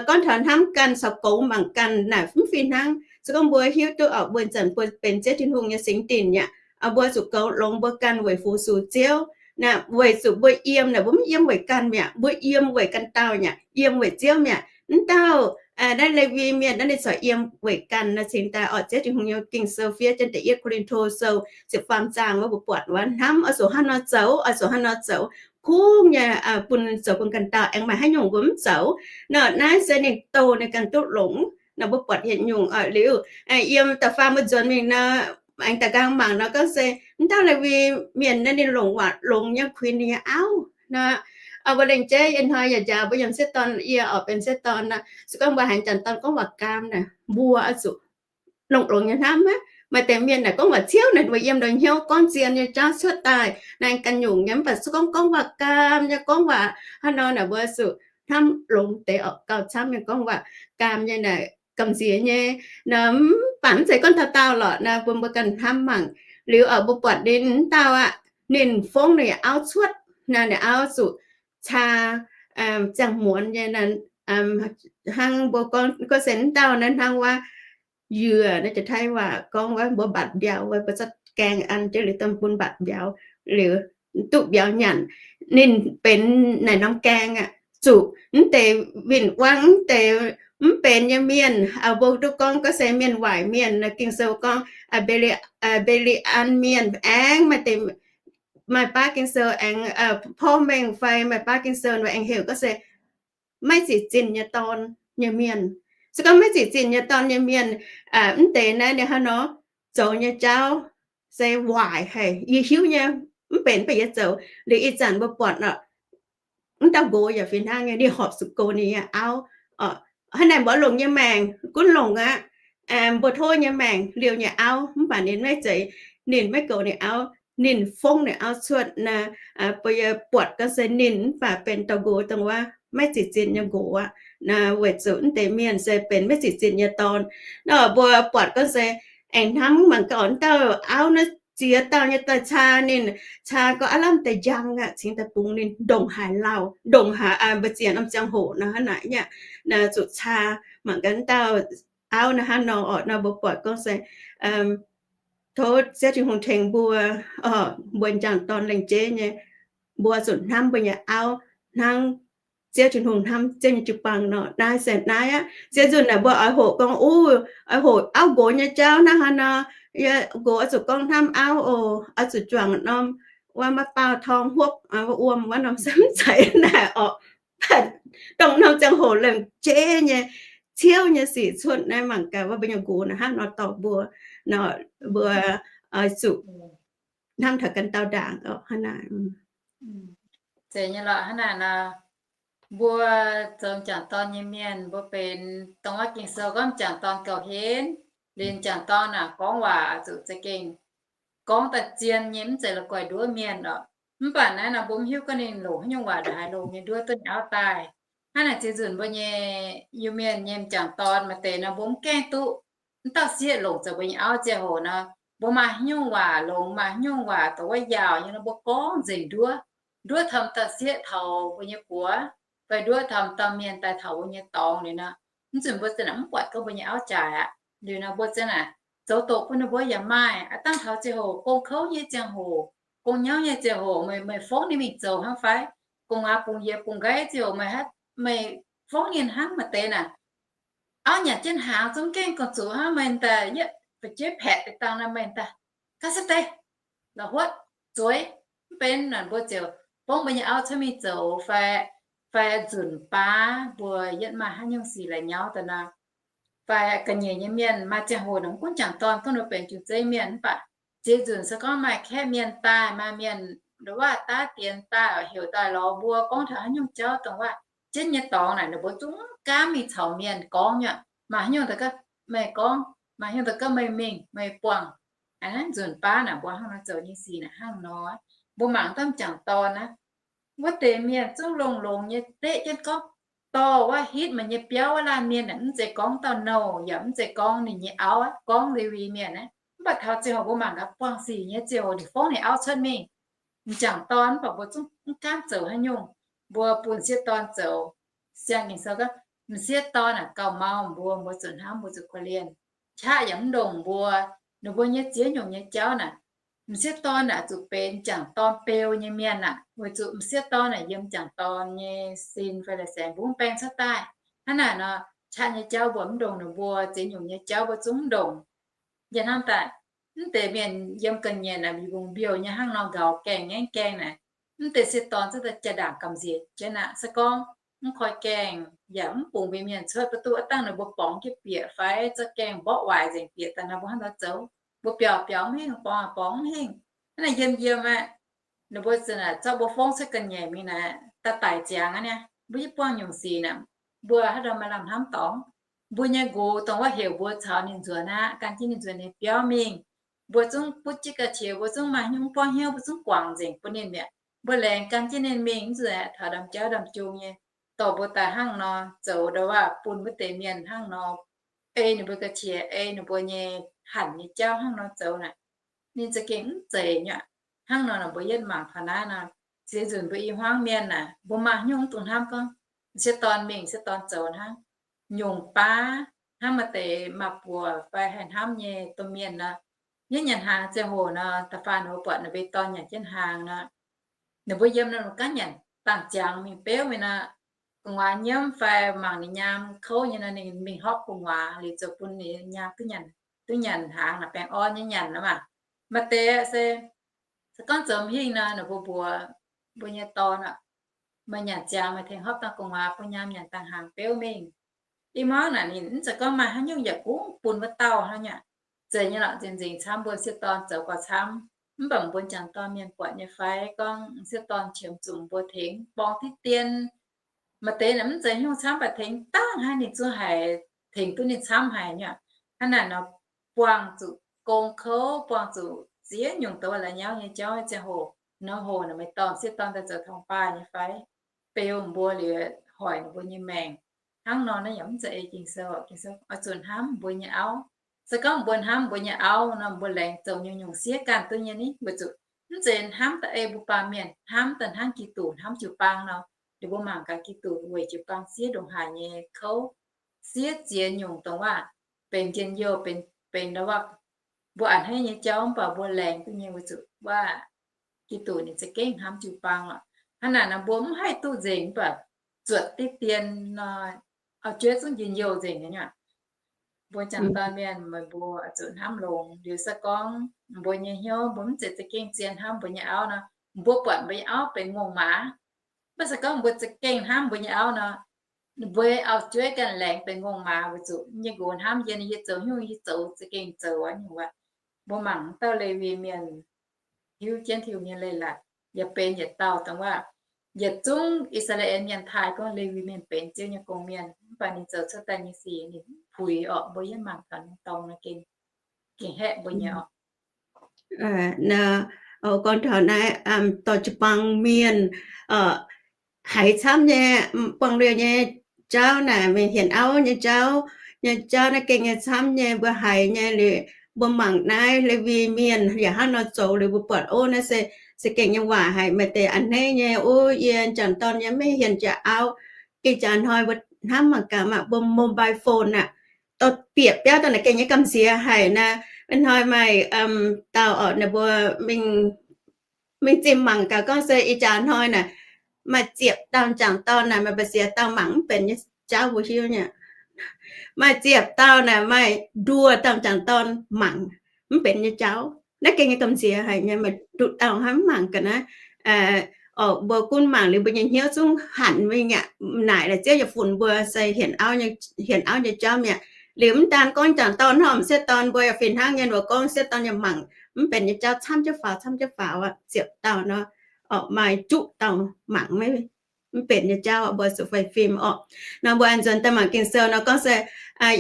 gorngv taux hnamv ganh caux goux mangc ganh naaic mv fih hnangv. Se gorngv mbuo hiuv duqv orqc, mbuo zanc mbuo benx Ziouv Tin-Hungh nyei singx dinc mi'aqv, mbuo zuqc goux longx mbuo ganh weic fu-sux Ziouv. Naaiv weic zuqc mbuo yiem naaic, mbuo mv yiem weic ganh mi'aqv, mbuo yiem weic ganh dauh mi'aqv, yiem weic Ziouv mi'aqv. Mv dauh naaiv Lewi Mienh naaiv ninh corc yiem weic ganh naaiv cingx daaih orqc. Ziouv Tin-Hungh nyei Ging-Sou fiev jienv da'yietv Ko^lin^to Sou ziepc faam zaang wuov mbuo buatc wuov, hnamv oix zuqc hnangv nor zoux, oix zuqc hnangv nor zoux, kungx nyei bun zoux bun ganh dauh, aengx maaih haaix nyungc mbuo mv zoux. Nor naaiv se ninh douh ninh ganh duqv longx. Nor mbuo buatc yietc nyungc oc. Liuz yiem da'faam mbuo nzuonx mingh nor, aengx da'nqaang mangc nor gorngv se mv dauh Lewi Mienh naaiv ninh longc waac longx nyei kuinx ninh nyei auv nor. Mbuo lengc jeiv ih hnoi yaac njaaux mbuo yiem sieqv dorn, yie oix benx sieqv dorn nor, se gorngv mbuo haiz m'jangc dorn gorngv waac gaam naaic, mbuo oix zuqc longx-longx nyei hnamv aqv. Maaih deix mienh naaic gorngv waac ciouv naaic, mbuo yiem ndongc hnyouv gorngv zien nyei jauv cuotv daaih naaic ganh nyungc nyei, mv baac se gorngv gorngv waac gaam nyei, gorngv waac hnangv nor naaic, mbuo zuqc hnamv longx deix oc. Gauh camv nyei gorngv waac gaam nyei naaic gamh nziex nyei. Nor mv baac mv zeiz gorngv dauh dauh lorqc nor, bun mbuo ganh hnamv mangc. Liuz oc, mbuo buatc ninh mv dauh aqv, ninh fongv ninh auv cuotv nor, ninh auv zuqc caa ziangh muonz nyei. Hnangv mbuo gorngv se mv dauh naaiv hnangv wuov yuoc naaiv, Jaav-Taiv waac gorngv wuov mbuo mbatc mbiauz, mbuo zorqv gaeng an jienv liuz dongh bun mbatc mbiauz, liuz duqv mbiauz nyanc. Ninh benx naaic norm gaeng aqv, zuqc mv deix win-wangv, mv deix mv benx nyei mienh. Mbuo duqv gorngv gorngv se mienh waaic mienh, Ging-Sou gorngv Mbe^li^an Mienh aengx maaih deix, maaih baav Ging-Sou aengx porv mengh fai maaih baav Ging-Sou aengx heuc gorngv se maiv zic zinh nyei dorn nyei mienh. Se gorngv maiv zic zinh nyei dorn nyei mienh, mv deix naaiv ninh hnangv nor zoux nyei jauv se waaic haic. Yie hiuv nyei, mv benx baac yie zoux. Liuz ih zanc mbuo buatc oc, mv dauh nqox yaac fih hnangv nyei, ninh horpc zuqc gox ninh nyei auv. Hnangv naaic mbuo longc nyei maengc gunv longc aqv, mbuo tov nyei maengc liouh nyei auv, mv baac ninh maiv zeiz, ninh maiv gox ninh auv, ninh fongv ninh auv cuotv nor. Mbuo yaac buatc gorngv se ninh mv baac benx dauh nqox dongh wuov maiv zic zinh nyei nqox aqv. Weic zuqc mv deix mienh se benx maiv zic zinh nyei dorn. Nor mbuo buatc gorngv se aengx hnamv mangc gaax, dauh auv naaiv ziex dauh nyei daaih caa ninh, caa gorngv aav lamh deix njang aqv, cingx daaih bungx ninh ndongc haaix lauh, ndongc haaix, mbuo ziex norm ziangh hoc nor hnangv naaic nyei, zuqc caa. Mangc gaax dauh auv naaiv hnangv nor oc. Nor mbuo buatc gorngv se tov Ziouv Tin-Hungh tengx mbuo, mbuo m'jangc dorn lengc jeiv nyei, mbuo zuqc hnamv mbuo nyei auv hnangv Ziouv Tin-Hungh hnamv Ziouv nyei jiu-baang nor. Naaiv se naaiv aqv. Ziex nzunc naaic mbuo oix hoqc gorngv, uv, oix hoqc auv nqox nyei jauv hnangv haaix nor. Yie nqox oix zuqc gorngv hnamv auv oc, oix zuqc juangc norm wuov maiv baaux torng huopv wuov wuom wuov norm se mv zeiz naaic oc. Dongh norm ziangh hoc lengc jeiv nyei ciouv nyei sic cuotv naaiv, mangc gaax wuov mbuo nyei nqox naaic hnangv nor dorh mbuo nor, mbuo oix zuqc hnamv taux ganh dauh ndaangc oc. Hnangv naaic. Zeiz nyei lorqc. Hnangv naaic nor, mbuo zoux m'jangc dorn nyei mienh, mbuo benx dongh wuov Ging-Sou gorngv m'jangc dorn gauh henv. Liuz m'jangc dorn naaic gorngv waac zuqc za'gengh gorngv daaih zien nyei, mv zeiz la'guaih nduov mienh oc. Mv baac naaiv nor mbuo mv hiuv gorngv ninh longc haaix nyungc waac ndongc haaix longx nyei nduov duqv ninh auv daaih. Hnangv naaic ziex nzunc mbuo nyei Iu-Mienh nyei m'jangc dorn maaih deix nor mbuo mv gaengh duqv mv dauh sieqv longc zoux mbuo nyei auv ziangh hoc nor, mbuo maaih haaix nyungc waac longx, maaih haaix nyungc waac dongh wuov yaauc nyei nor mbuo gorngv nzengc nduov. Nduov taux dauh sieqv taux mbuo nyei buoz, fai nduov taux dauh mienh daaih taux mbuo nyei dorngx liuz nor, mv nzunc mbuo za'naaic mv buatc gorngv mbuo nyei auv jaaix aqv. Liuz nor mbuo za'naaic zoux doqc bun ninh mbuo yaac maaih. Aav dangh taux ziangh hoc gong kouv nyei ziangh hoc, gong nyauv nyei ziangh hoc, meih, meih fongv ninh mingh zoux hnangv fai? Gong-waac bungx yie bungx nqaiv ziangh hoc meih, meih fongv ninh hnangv maaih deix naaic. Auv nyanc jienv hnaangx zungv gaengh gong-zuqc hnangv, meih daaih yietv fu'jueiv paetc deix dangh nor meih daaih ga'seix deix, la'huotv zueiz. Mv benx naaic mbuo ziouc fongv mbuo nyei auv cuotv mingh zoux fai, fai nzunc baav mbuo yietv maaih haaix nyungc sic la'nyauv daaih nor, fai ga'nyiec nyei mienh maaih ziangh hoc nor mv gunv m'jangc dorn, gorngv ninh benx jung-zeiv mienh mv baac ziex nzunc se gorngv maaih kaeqv mienh daaih, maaih mienh ndongc waac daav dienx daaih heuc daaih lorz mbuo gorngv taux haaix nyungc jauv dongh waac jienv nyei dorngx naaic, ninh mbuo zungv mv gaamv mingh caux mienh gorngv nyei. Maaih haaix nyungc daaih gorngv meih gorngv, maaih haaix nyungc daaih gorngv meih mingh, meih buangh. Aa, nzunc baav naaic mbuo hnangv nor zoux nyei sic naaic hnangv nor. Mbuo mangc dauh m'jangc dorn naaiv, wuov deix mienh zungv longx-longx nyei deqv jienv gorngv, dorh wuov hitv meih nyei biauv wuov laanh mienh naaic, mv zeiz gorngv dauh nouh yaac mv zeiz gorngv ninh nyei auv aqv, gorngv Lewi mienh aqv. Mv baac taux ziangh hoc mbuo mangc gaax buangh sic nyei ziangh hoc ninh fongv ninh auv cuotv mingh, m'jangc dorn, mv baac mbuo zungv mv gaamv zoux haaix nyungc. Mbuo bun sieqv dorn zoux. Siang-Ging-Sou gorngv, m'sieqv dorn naaic gauh mau mbuo, mbuo zuqc hnamv, mbuo zuqc korv-lienh. Qaqv yaac mv ndongc mbuo. Ninh mbuo nyei ziex nyungc nyei jauv naaic, m'sieqv dorn naaic zuqc benx m'jangc dorn beu nyei mienh aqv, weic zuqc m'sieqv dorn naaic yiem m'jangc dorn nyei sin fai la'saengx mbuo mv baeng cuotv daaih. Hnangv naaic nor, qaqv nyei jauv mbuo mv ndongc ninh mbuo, ziex nyungc nyei jauv mbuo zungv mv ndongc. Yie hnamv daaih, mv deix mienh yiem ga'nyiec naaic, mbiungc-mbiouh nyei hnangv nor nqauz gaengh ngaengv gaengh naaic, mv deix m'sieqv dorn zuqc daaih jaa-ndaangc gamh nziex jienv aqv. Se gorngv mv koi gaengh yaac mv bungx mbuo mienh cuotv, ba'duqv aav dangh ninh mbuo borngz jienv bieqc fai za'gengh mborqv waaic nzengc bieqc daaih nor, mbuo hnangv nor zoux, mbuo biaux biaux mv hingh, borngz borngz mv hingh. Hnangv naaic yiem yiem aqv, ninh mbuo ziouc naaic zorqv mbuo fongv cuotv ga'nyiec mingh naaic, daaih daic ziangx aqv niaa. Mbuo yie buangh nyungc sic naaic, mbuo haaix ndau maaih lamh hnamv dorngx. Mbuo nyei nqox dongh wuov heuc mbuo caux ninh nzuonx aqv, gan jienv ninh nzuonx ninh biauv mingh. Mbuo zungv butv jienv ga'qiex, mbuo zungv maaih hnyouv buangv hnyouv, mbuo zungv guangc nzengc bun ninh mi'aqv. Mbuo laengz gan jienv ninh mingh, mv zuqc taux ndamv jauv ndamv jung nyei, dorh mbuo daaih hnangv nor zoux, ndau waac bun wuov deix mienh hnangv nor ei ninh mbuo ga'qiex, ei ninh mbuo nyei hanc nyei jauv hnangv nor zoux naaic, ninh za'gengh mv zeiz nyei aqv. Hnangv nor naaic mbuo yietv mangc taux naaiv nor, ziex nzunc mbuo i hmuangv mienh naaic, mbuo maaih hnyouv mv dungx hnamv gorngv m'sieqv dorn mingh, m'sieqv dorn zoux hnangv. Nyungc baav hnangv maaih deix maaih buoc fai haih hnamv nyei domh mienh nor, yietv nyanc hnaangx ziangh hoc nor, da'faanh ninh mbuo buatc ninh mbuo dorn nyanc jienv hnaangx nor, ninh mbuo yiem nor ganh nyanc dangh ziangx mingh beuv mingh nor, gu'nguaaz nyiemv fai mangc ninh nyaam kouv nyei nor, ninh mingh horpc gu'nguaaz liuz zoux bun ninh nyaam duqv nyanc, duqv nyanc hnaangx naaic, baengh orn nyei nyanc nor maah. Maaih deix se, se gorngv zoux mv hingh nor, ninh mbuo mbuox mbuo nyei dorn aqv, meih nyanc ziangx meih tengx horpc dangh gu'nguaaz, bun nyaam nyanc dangh hnaangx beuv mingh. Ih muangv naaic ninh mv zeiz gorngv maaih haaix nyungc yaac kungx bun wuov dauh hnangv nyei. Zeiz nyei lorqc, nzengc nzengc camv mbuo m'sieqv dorn zoux gauh camv. Mv baac mbuo m'jangc dorn mienh buatc nyei fai gorngv m'sieqv dorn qiemx zuqc mbuo tengx borngz diqv dien. Maaih deix naaic mv zeiz hnyouv camv, mv baac tengx dangh hnangv ninh zungv haiz tengx duqv ninh camv haic nyei. Hnangv naaic nor, buangh zuqc gong kouv, buangh zuqc ziex nyungc doz la'nyauv nyei jauv ziangh hoc, nor hoc naaic meih dorh m'sieqv dorn daaih zoux torngv baaih nyei fai? Beu mbuo liuz hoic ninh mbuo nyei maengc. Hnangv nor naaiv yaac mv zeiz ei Ging-Sou. Ging-Sou oix zuqc hnamv mbuo nyei auv. Se gorngv mbuo hnamv mbuo nyei auv nor, mbuo laengz zoux nyungc-nyungc siev ganh duqv nyei ni, weic zuqc mv zeiz hnamv daaih ei mbuo baamh mienh, hnamv daaih hnangv Giduc hnamv jiu-baang nor. Liuz mbuo mangc gaax Giduc weic jiu-baang siev ndongc haaix nyei kouv, siev ziex nyungc dongh waac benx njien-youh, benx, benx ndau waac mbuo a'hneiv nyei jauv, mv baac mbuo laengz duqv nyei weic zuqc waac Giduc ninh za'gengh hnamv jiu-baang lorqc. Hnangv naaic nor mbuo mv haih duqv nzengc, mv baac zuotc diqv dien nor, auv-jueiv zungv njien-youh nzengc nyei aqv. Mbuo m'jangc dorn mienh, meih mbuo oix zuqc hnamv longx. Liuz se gorngv mbuo nyei hnyouv mbuo mv zeiz za'gengh zien hnamv mbuo nyei auv nor, mbuo buatc mbuo nyei auv benx ngongh maaz. Mv baac se gorngv mbuo za'gengh hnamv mbuo nyei auv nor, mbuo auv-jueiv ganh laengz benx ngongh maaz weic zuqc nyei nqox hnamv yie, yie zoux haaix nyungc yie zoux za'gengh zoux aqv nyungc aqv. Mbuo mangc dauh Lewi mienh hiuv jienv Tin-Hungh nyei leiz-latc, yietc benx yietc dauh dongh waac yietc zungv I^saa^laa^en mienh taaih gorngv Lewi mienh benx Ziouv nyei gong-mienh, mv baac ninh zoux cuotv daaih nyei sic ninh puix orqc. Mbuo yietv mangc taux ninh dorngx nor gengh, gengh haeqv mbuo nyei orqc. Gorngv taux naaiv dorh jiu-baang mienh haiz camv nyei, buangh liouh nyei jauv naaic, mingh hienx auv nyei jauv, nyei jauv naaiv gengh nyei camv nyei. Mbuo haiz nyei liuz, mbuo mangc naaiv Lewi mienh yaac hnangv nor zoux liuz, mbuo buatc, ov, naaiv se, se gengh nyei waac haic. Maaih deix a'hneiv nyei, ov, yie m'jangc dorn yie maiv hienx jiex auv. Ih jaax hnoi mbuo hnamv mangc gaax maah, mbuo mobile phone aah, dorh bieqc biauv daaih naaic gengh nyei gamh nziex haic naaic. Ih hnoi maaih dauh orqc, ninh mbuo mingh zimh mangc gaax gorngv se ih jaax hnoi naaic, maaih ziepc dauh m'jangc dorn naaic maaih mbu'ziex dauh mangc mv benx nyei jauv mbuo hiuv nyei. Maaih ziepc dauh naaic maaih nduoh dauh m'jangc dorn mangc mv benx nyei jauv. Naaiv gengh nyei gamh nziex haic nyei, maaih nduqc dauh hnangv mv mangc ga'naaiv. Orqc, mbuo gunv mangc liuz mbuo nyei hnyouv zungv hanc mingh aqv. Naaic naaic Ziouv yaac funx mbuo se hienx auv nyei jauv mi'aqv. Liuz mv daan gorngv m'jangc dorn hnangv m'sieqv dorn, mbuo yaac fih hnangv nyei, mbuo gorngv m'sieqv dorn yaac mangc mv benx nyei jauv camv jienv faaux, camv jienv faaux aqv. Ziepc dauh nor, orqc, maaih juqv dauh mangc maiv, mv benx nyei jauv, mbuo zuqc fai fim orqc. Nor mbuo aengx nzuonx daaih mangc Ging-Sou nor gorngv se,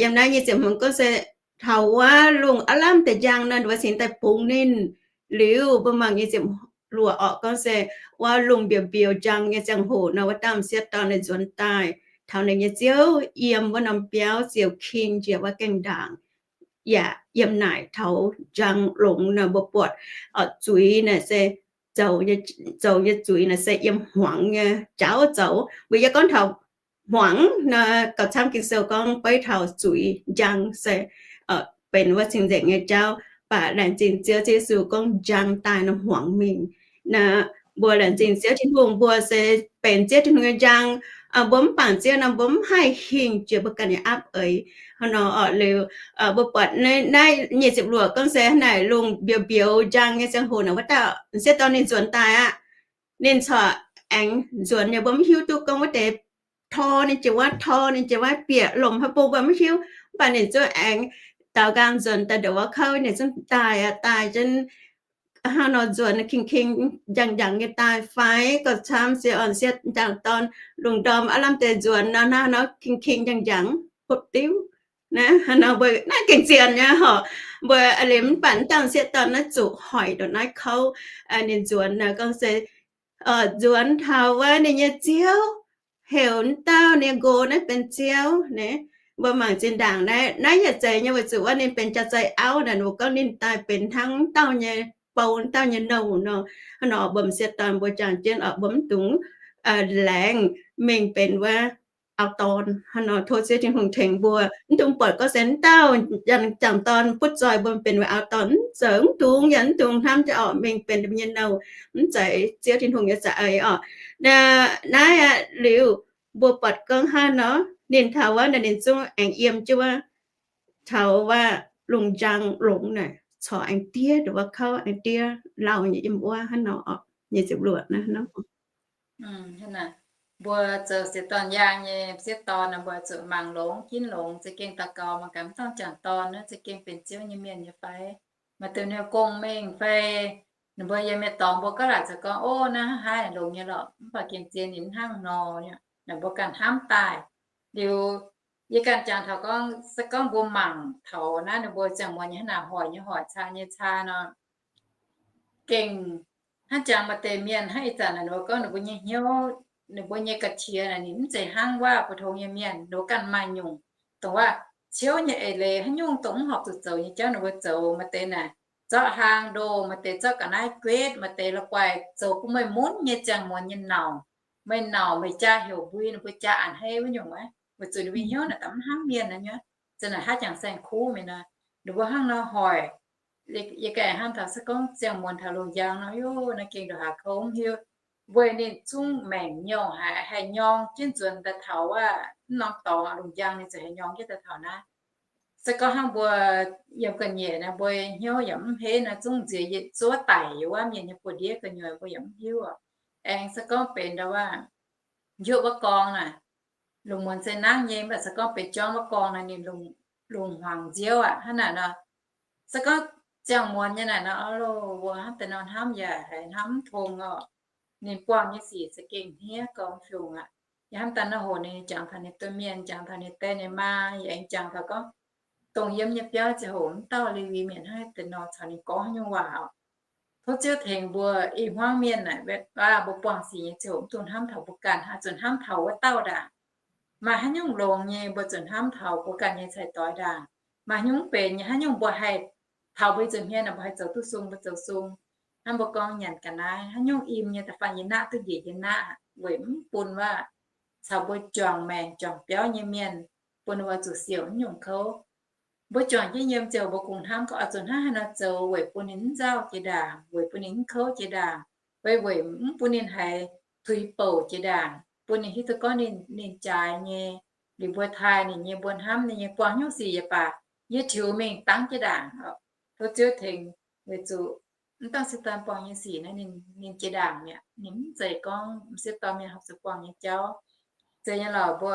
yiem naaiv nyei ziepc hmz gorngv se, taux wuov lungh aav lamh deix njang nor, ninh mbuo cingx daaih bungx ninh. Liuz mbuo mangc nyei ziepc luoqc orqc gorngv se, wuov lungh mbiouh mbiouh njang nyei ziangh hoc nor, wuov dauh m'sieqv dorn ninh nzuonx daaih taux ninh nyei ziouv yiem wuov norm biauv ziouc king njiec wuov gaengh ndaangc. Yaac yiem naaic taux njang longx nor, mbuo buatc zuiz naaic se zoux nyei zuiz naaic se yiem hmuangx nyei jauv zoux. Weic yie gorngv taux hmuangx nor, gauh camv Ging-Sou gorngv beiv taux zuiz njang se benx wuov cing-nzengc nyei jauv. baac laengz zingh Ziouv Yesu gorngv njang daaih nor hmuangx mingh. Naaiv mbuo laengz zingh Ziouv Tin-Hungh, mbuo se benx Ziouv Tin-Hungh nyei njang. Mbuo mv bangc Ziouv nor, mbuo mv haih hingh jiex mbuo ganh nyei aapv eix. Hnangv nor orqc, liuz mbuo buatc naaiv nyic ziepc luoqc gorngv se hnangv naaic lungh mbiouh mbiouh njang nyei ziangh hoc naaic, wuov dauh m'sieqv dorn ninh nzuonx daaih aqv. Ninh corc aengx nzuonx nyei, mbuo mv hiuv duqv gorngv wuov deix tor ninh jiex wuov, tor ninh jiex wuov, bieqc lomc haaix bung mbuo mv hiuv. Mv baac ninh zungv aengx daaux nqaang nzuonx daaih ndongc wuov kouv, ninh zungv daaih aqv, daaih jienv hnangv nor nzuonx king-king njang-njangc nyei daaih fai gorqv camv se orn sieqv njang dorn lungh ndorm aav lamh deix nzuonx nor, hnangv nor king-king njang-njangc hopv diuv. Naaiv hnangv nor mbuo naaiv gengh zien nyei horc. Mbuo a'lim mv baac mv dangh sieqv dorn naaiv zuqc hoic ndongc naaiv kouv. Ninh nzuonx naaic gorngv se nzuonx taux wuov ninh nyei ziouv, heuc wuov dauh ninh nqox naaiv benx ziouv naaiv. Mbuo mangc zinh ndaangc naaiv, naaiv yaac zeiz nyei weic zuqc wuov ninh benx jaax-zei auv naaic, ninh mbuo gorngv ninh daaih benx hnangv wuov dauh nyei bou, wuov dauh nyei nouh nor. Hnangv nor mbuo m'sieqv dorn mbuo jangx jienv oc, mbuo mv dungx laengz mingh benx wuov auv-dorn. Hnangv nor tov Ziouv Tin-Hungh tengx mbuo, mv dungx buatc gorngv se wuov dauh jangx dorn butv zoih mbuo benx wuov auv-dorn, mv zeiz, mv dungx, yaac mv dungx hnamv jiex oc mingh benx mbuo nyei nouh. Mv zeiz Ziouv Tin-Hungh nyei za'eix oc. Naaiv aqv liuz, mbuo buatc gorngv hnangv nor, ninh taux wuov naaic ninh zungv aengx yiem jienv wuov, taux wuov lungh njang longx naaic, corc aengx diev ndongc wuov kouv, aengx diev lauh nyei yiem wuov hnangv nor oc. Nyic ziepc luoqc naaiv. Mbuo zoux sieqv dorn yaang nyei sieqv dorn nor, mbuo zuqc mangc longx ginv longx, za'gengh daux gaux mangc gaax mv dongh jangc dorn naaiv za'gengh benx Ziouv nyei mienh nyei fai, maaih deix ninh gong mengh fai, ninh mbuo yiem nyei dorngx mbuo gauh laaic zoux gorngv, ov, naaiv hnangv haaix longx nyei lorqc, mv baac gengh zien ninh hnangv nor. Naaic mbuo ganh hnamv daaih. Liuz yie ganh jangx taux gorngv, se gorngv mbuo mangc taux naaiv ninh mbuo ziangh muonz nyei hnangv naaic hoic nyei hoic, caa nyei caa nor, gengh hnangv jangx maaih deix mienh hnangv ih zanc naaic ninh mbuo gorngv ninh mbuo nyei hnyouv, ninh mbuo nyei ga'qiex naaic ninh mv zeiz hnangv waac-puix tongx nyei mienh, ninh mbuo ganh maaih nyungc dongh waac-ciouv nyei eix leiz haaix nyungc dongh mv horpc zuqc zoux nyei jauv ninh mbuo zoux. Maaih deix naaic zorqv hlaang ndoh, maaih deix zorqv ga'naaiv guetv, maaih deix la'guaih zoux bun meih munv nyei ziangh muonz nyei nauc. Meih nauc meih jaa heuc mbui, ninh mbuo jaa a'hneiv wuov nyungc aqv, weic zuqc ninh mbuo hnyouv naaic daaih mv hnamv mienh naaiv nyei. Za'gengh haaix jangx saeng-kuv mienh nor, ninh mbuo hnangv nor hoic. Yie ganh hnamv taux se gorngv ziangh muonz taux lungh njang nor, yov, naaiv gengh ndongc haaix kouv mv hiuv. Weic ninh zungv maengc nyouh haic, haih nyorng jienv nzuonx daaih taux wuov norm dorngx lungh njang ninh ziouc haih nyorng jienv daaih taux naaiv. Se gorngv hnangv mbuo yiem ga'nyiec naaiv, mbuo hnyouv yaac mv heiv naaiv, zungv nziex yietc zuov daic yiem wuov mienh nyei buoz-ndiev gu'nyuoz, mbuo yaac mv hiuv oc. Aengx se gorngv benx ndau wuov, njuov wuov gorngv naaic, lungh muonz se nangv nyei, mv baac se gorngv benx jorngv wuov gorngv naaic ninh lungh, lungh hmuangx nziouv aqv. Hnangv naaic nor, se gorngv ziangh muonz nyei naaic nor, ov loh, mbuo hnamv daaih nor hnamv yaac haiz hnamv mv tong oc. Ninh buangh nyei sic za'gengh hniev gormx fiungc aqv. Yie hnamv daaih nor hoc ninh jangx taux ninh domh mienh, jangx taux ninh die ninh maa, yaac aengx jangx taux gorngv dongh yiem nyei biauv ziangh hoc mv dauh Lewi mienh hnangv deix nor caux ninh gorngv haaix nyungc waac oc. Tov Ziouv tengx mbuo i hmuangv mienh naaic, mbuo buangh sic nyei ziangh hoc mv dungx hnamv taux mbuo ganh, zuqc hnamv taux wuov dauh ndaangc. Maaih haaix nyungc longx nyei mbuo zuqc hnamv taux mbuo ganh nyei cai-doix ndaangc. Maaih haaix nyungc mv benx nyei, haaix nyungc mbuo haih taux mbuo nzuonx hmien naaic, mbuo haih zoux duqv sung mbuo zoux sung. Hnangv mbuo gorngv nyanc ga'naaiv, haaix nyungc im nyei da'faanh yie naqv duqv njiec yie naqv, weic mv bun wuov caux mbuo juangc maengc juangc biauv nyei mienh, bun ninh mbuo zuqc siouc haaix nyungc kouv. Mbuo juangc jienv yiem ziouc mbuo kungx hnamv gorngv oix zuqc hnangv haaix nor zoux weic bun ninh mv nzauh jiex ndaangc, weic bun ninh mv kouv jiex ndaangc, weic, weic mv bun ninh haiz tuix bouc jiex ndaangc, bun ninh hiuv duqv gorngv ninh, ninh jaaix nyei. Liuz mbuo taaih ninh nyei, mbuo hnamv ninh nyei, buangh haaix nyungc sic yaac baac, yie tiux mingh dangv jiex ndaangc. Tov Ziouv tengx, weic zuqc mv dangh sieqv dorn buangh nyei sic naaiv ninh, ninh jiex ndaangc mi'aqv. Ninh mv zeiz gorngv m'sieqv dorn mienh horpc zuqc buangh nyei jauv. Zeiz nyei lorqc, mbuo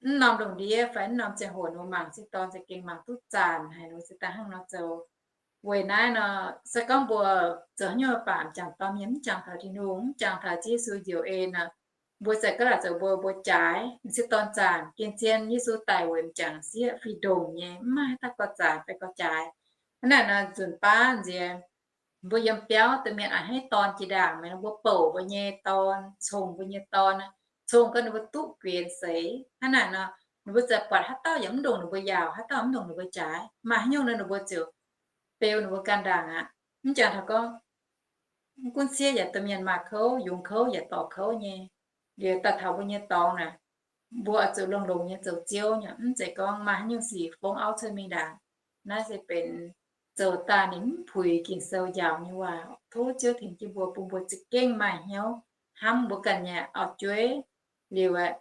mv norm lungh ndiev fai mv norm ziangh hoc mbuo mangc sieqv dorn za'gengh mangc duqv zanc haic, mbuo se daaih hnangv nor zoux. Weic naaiv nor, se gorngv mbuo zoux haaix nyungc baac m'jangc dorn mienh mv jangx taux Tin-Hungh, mv jangx taux Ziouv Yesu njoux en nor, mbuo za'gengh laaix zoux mbuo, mbuo jaaix m'sieqv dorn zanc. Gengh zien Yesu daic weic m'jangc sieqv fih ndongc nyei, mv maaih haaix dauh gorx zanc fai gorx jaaix. Hnangv naaic nor, nzunc baav nziex mbuo yiem biauv deix mienh a'hneiv dorn jiex ndaangc, mbuo bouc mbuo nyei dorn, congx mbuo nyei dorn, congx gau ninh mbuo duqv guenx seix. Hnangv naaic nor, ninh mbuo za'gengh buatc haaix dauh yaac mv ndongc ninh mbuo yaauc, haaix dauh mv ndongc ninh mbuo jaaix. Maaih haaix nyungc nor ninh mbuo ziouc beu ninh mbuo ganh ndaangc aqv. Mv jangx taux gorngv, mv gunv sieqv yaac domh mienh maaih kouv, yungz kouv yaac dorc kouv nyei. Liuz daaih taux mbuo nyei dorngx naaic, mbuo oix zuqc longx-longx nyei zoux Ziouv nyei, mv zeiz gorngv maaih haaix nyungc sic fongv auv cuotv mingh ndaangc. Naaiv se benx zoux daaih ninh mv puix Ging-Sou njaaux nyei waac. Tov Ziouv tengx jienv mbuo, bun mbuo za'gengh maaih hnyouv hnamv mbuo ganh nyei auv-jueiv liuz aeqv,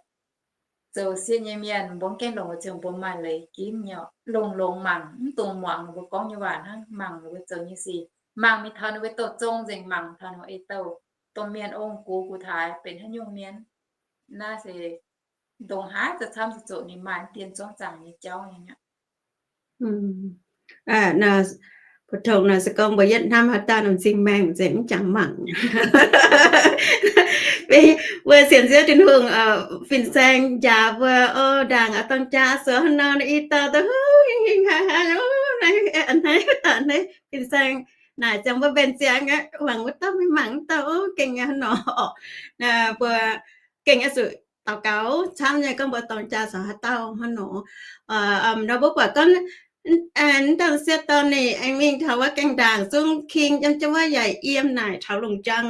zoux sieqv nyei mienh mbuo mv gaengh longc ziangx mbuo maaih leiz ginv nyei, longx-longx mangc, mv dungx muangx ninh mbuo gorngv nyei waac hnangv, mangc ninh mbuo zoux nyei sic, mangc mingh taux ninh mbuo douh zong nzengc, mangc taux ninh mbuo ei douh domh mienh ong-gux gux taaix benx haaix nyungc mienh. Naaiv se ndongc haaix zoux camv zoux zoqc ninh maaih dien zuangv zaangc nyei jauv nyei aqv. Mbuo tongx nor se gorngv mbuo yietv hnamv haaix dauh m'zing maengh nzengc mv jangx mangc. Mbuo sienx Ziouv Tin-Hungh, fin-saeng njaaux mbuo, o, ndaangc oix dorng jaa zoux haaix nor, i dauh da'huv hingh hingh haaix haaix, a'hneiv a'hneiv, fin-saeng naaic ziangx mbuo mbenc ziangx aqv, mangc wuov dauh mingh mangc wuov dauh, o, gengh aqv nor. Mbuo gengh oix zuqc daux gaux camv nyei gorngv mbuo dorng jaa zoux haaix dauh hnangv nor. Nor mbuo buatc gorngv wuov dauh m'sieqv dorn ninh aengx mingh taux wuov gaengh ndaangc zungv king yiem jienv wuov yaac yiem naaic taux lungh njang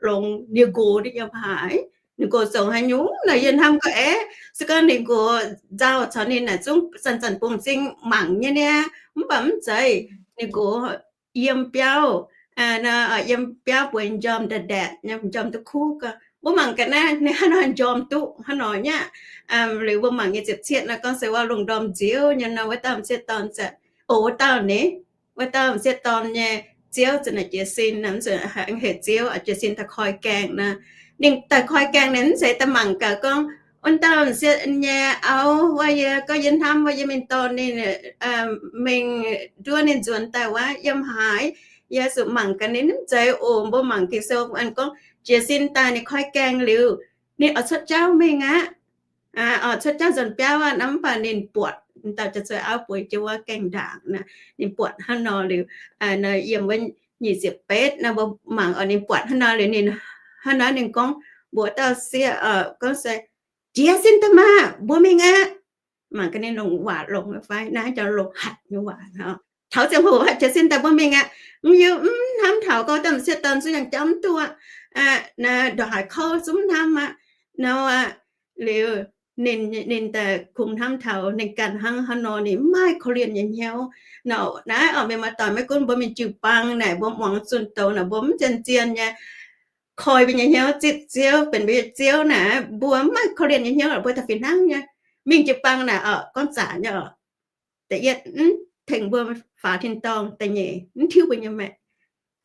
longx, ninh nqox ndiev yiem haaix, ninh nqox zoux haaix nyungc nor yie hnamv gorngv aeqv, se gorngv ninh nqox nzauh caux ninh naaic zungv zanc-zanc bungx m'zing mangc nyei niaa, mv baac mv zeiz, ninh nqox yiem biauv, yiem biauv bueix njormh ndaetc ndaetc, njormh duqv kuv gau. Mbuo mangc gaax naaiv ninh hnangv nor njormh duqv hnangv nor nyei aqv. Liuz mbuo mangc nyei ziepc cietv nor gorngv se wuov lungh ndorm nziouv nyei nor, wuov dauh m'sieqv dorn zaeqv, o, wuov dauh ninh, wuov dauh m'sieqv dorn nyei ziouv za'naaic jiez sin, mv zeiz heuc ziouv, jiez sin daaih koi gaengh nor. Ninh daaih koi gaengh ninh mv zeiz daaih mangc gaax gorngv wuov dauh m'sieqv nyei auv wuov, yie gorngv yie hnamv wuov yie mingh dorh ninh mingh nduov ninh nzuonx daaih wuov yiem haaix. Yie zuqc mangc gaax ninh mv zeiz oc. Mbuo mangc Ging-Sou gorngv jiez sin daaih ninh koi gaengh liuz, ninh oix cuotv jauv mingh aqv. Oix cuotv jauv nzuonx biauv aqv, mv baac ninh buatc dauh jauv-zei auv bueix jienv wuov gaengh ndaangc naaic, ninh buatc hnangv nor liuz, yiem wuov nyic ziepc betv nor mbuo mangc oc, ninh buatc hnangv nor liuz ninh, hnangv nor ninh gorngv mbuox dauh sieqv gorngv se, jiez sin daaih maah, mbuo mingh aqv. Mangc gaax ninh longc waac longx fai, naaiv jauv longc hatc nyei waac. Taux ziangh hoc jiez sin daaih mbuo mingh aqv. Mv hiuv, mv hnamv taux gorngv dauh m'sieqv dorn zungv yangh jauv mv duqv. Ndongc haaix kouv zungv mv hnamv aqv. Nor aqv, liuz ninh, ninh daaih kungx hnamv taux ninh ganh hnangv haaix nor ninh mv maaih korv-lienh nyei hnyouv. Nor naaiv oc, mienh maaih doic maiv gunv mbuo mingh jiu-baang naaic, mbuo muangx zunh doz naaic, mbuo mv zien-zien nyei koi mbuo nyei hnyouv zipv Ziouv, benx mbuo nyei Ziouv naaic, mbuo mv maaih korv-lienh nyei hnyouv, mbuo daaih fih hnangv nyei. Mingh jiu-baang naaic oc, gorngv zaqc nyei oc. Da'yietv, mv tengx mbuo faaux tin-dorngh. Da'nyeic, mv tiuv mbuo nyei maengc.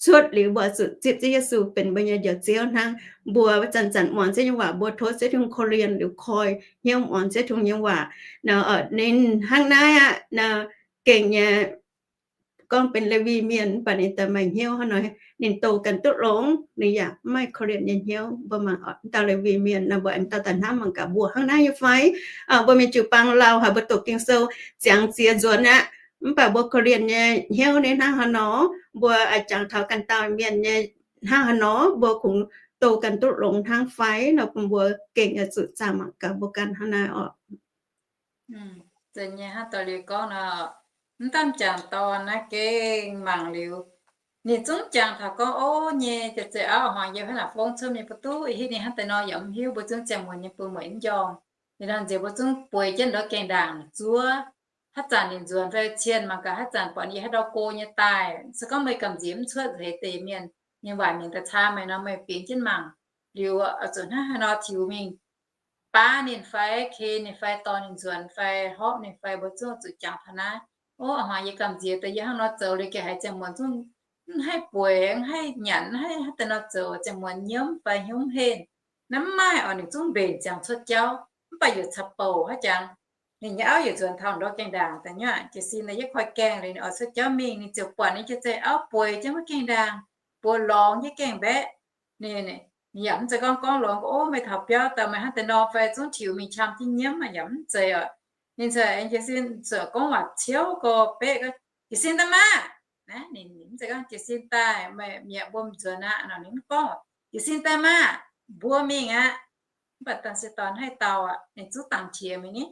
Cuotv liuz mbuo zuqc zipv Ziouv Yesu benx mbuo nyei Njoux Ziouv hnangv. Mbuo zanc-zanc muangx Ziouv nyei waac, mbuo tov Ziouv Tin-Hungh korv-lienh liuz koi hnyouv muangx Ziouv Tin-Hungh nyei waac. Ninh hnangv naaiv aqv, gengh nyei gorngv benx Lewi Mienh, mv baac ninh daaih maaih hnyouv hnangv nor, ninh douz ganh duqv longx, ninh yaac mv maaih korv-lienh nyei hnyouv. Mbuo mangc oc, dauh Lewi Mienh nor, mbuo aengx dauh daaih hnamv mangc gaax mbuo hnangv naaiv nyei fai. Mbuo mingh jiu-baang lauh haic, mbuo doqc Ging-Sou ziangx ziex nzuonx aqv, mv baac mbuo korv-lienh nyei hnyouv ninh hnangv haaix nor, mbuo jangx taux ganh dauh mienh nyei hnangv haaix nor, mbuo kungx douz ganh duqv longx hnangv fai nor, bun mbuo gengh oix zuqc zaah mangc gaax mbuo ganh hnangv naaiv oc. Zeiz nyei, hnangv doic liuz gorngv nor, mv daan jangc dorn naaiv gengh mangc liuz, ninh zungv jangx taux gorngv, o, nyei jauv-zei auv hmuangx yiem haaix nor fongv cuotv nyei, mbuo duqv ih hitv ninh hnangv deix nor yaac mv hiuv. Mbuo zungv ziangh muonz nyei bun mueic mv njormh. Ninh nor nziex mbuo zungv bueix jienv ndortv gaengh ndaangc zuov. Haaix zanc ninh nzuonx fai cien mangc gaax, haaix zanc buatc ninh yiem haaix ndau go nyei daaih. Se gorngv meih gamh nziex mv cuotv heix deix mienh nyei waaic mienh daaih caa meih nor, meih bingx jienv mangc. Liuz oix zuqc hnangv haaix nor tiux mingh baav ninh fai, ken ninh fai, dorh ninh nzuonx fai, horpc ninh fai, mbuo zungv zuqc jangx taux naaiv. O, hmuangx yie gamh nziex daaih yie hnangv nor zoux liuz, gengh haiz ziangh muonz zungv mv haih bueix, mv haih nyanc, mv haih hnangv deix nor zoux, ziangh muonz nyiemv fai hnyouv mv henv. Naaiv mv maaih oc, ninh zungv mbenc ziangx cuotv jauv, mv baac yaac caux bouc haic jangx. Ninh nyei auv yaac nzuonx taux ndortv gaengh ndaangc daaih nyei aqv. Jiez sin daaih yie koi gaengh liuz, ninh oix cuotv jauv mingh, ninh ziouc buatc ninh jauv-zei auv bueix jienv wuov gaengh ndaangc, buoz lorngx jienv gaengh mbaeqv. Ninh, ninh yaac mv zeiz gorngv gorngv longx gorngv, o, meih taux biauv daaih meih hnangv deix nor fai zungv tiux mingh qam jienv nyiemv, yaac mv zeiz oc. Ninh ziouc aengx jiez sin ziouc gorngv waac ciouv gorx-beqv, jiez sin daaih maah! Naaiv ninh mv zeiz gorngv jiez sin daaih, meih mi'aqv, mbuo mv nzuonx aqv nor, ninh mv gorngv, jiez sin daaih maah! Mbuo mingh aqv. Mv baac dauh m'sieqv dorn haih dau aqv, ninh zungv dangx qiex mingh ni.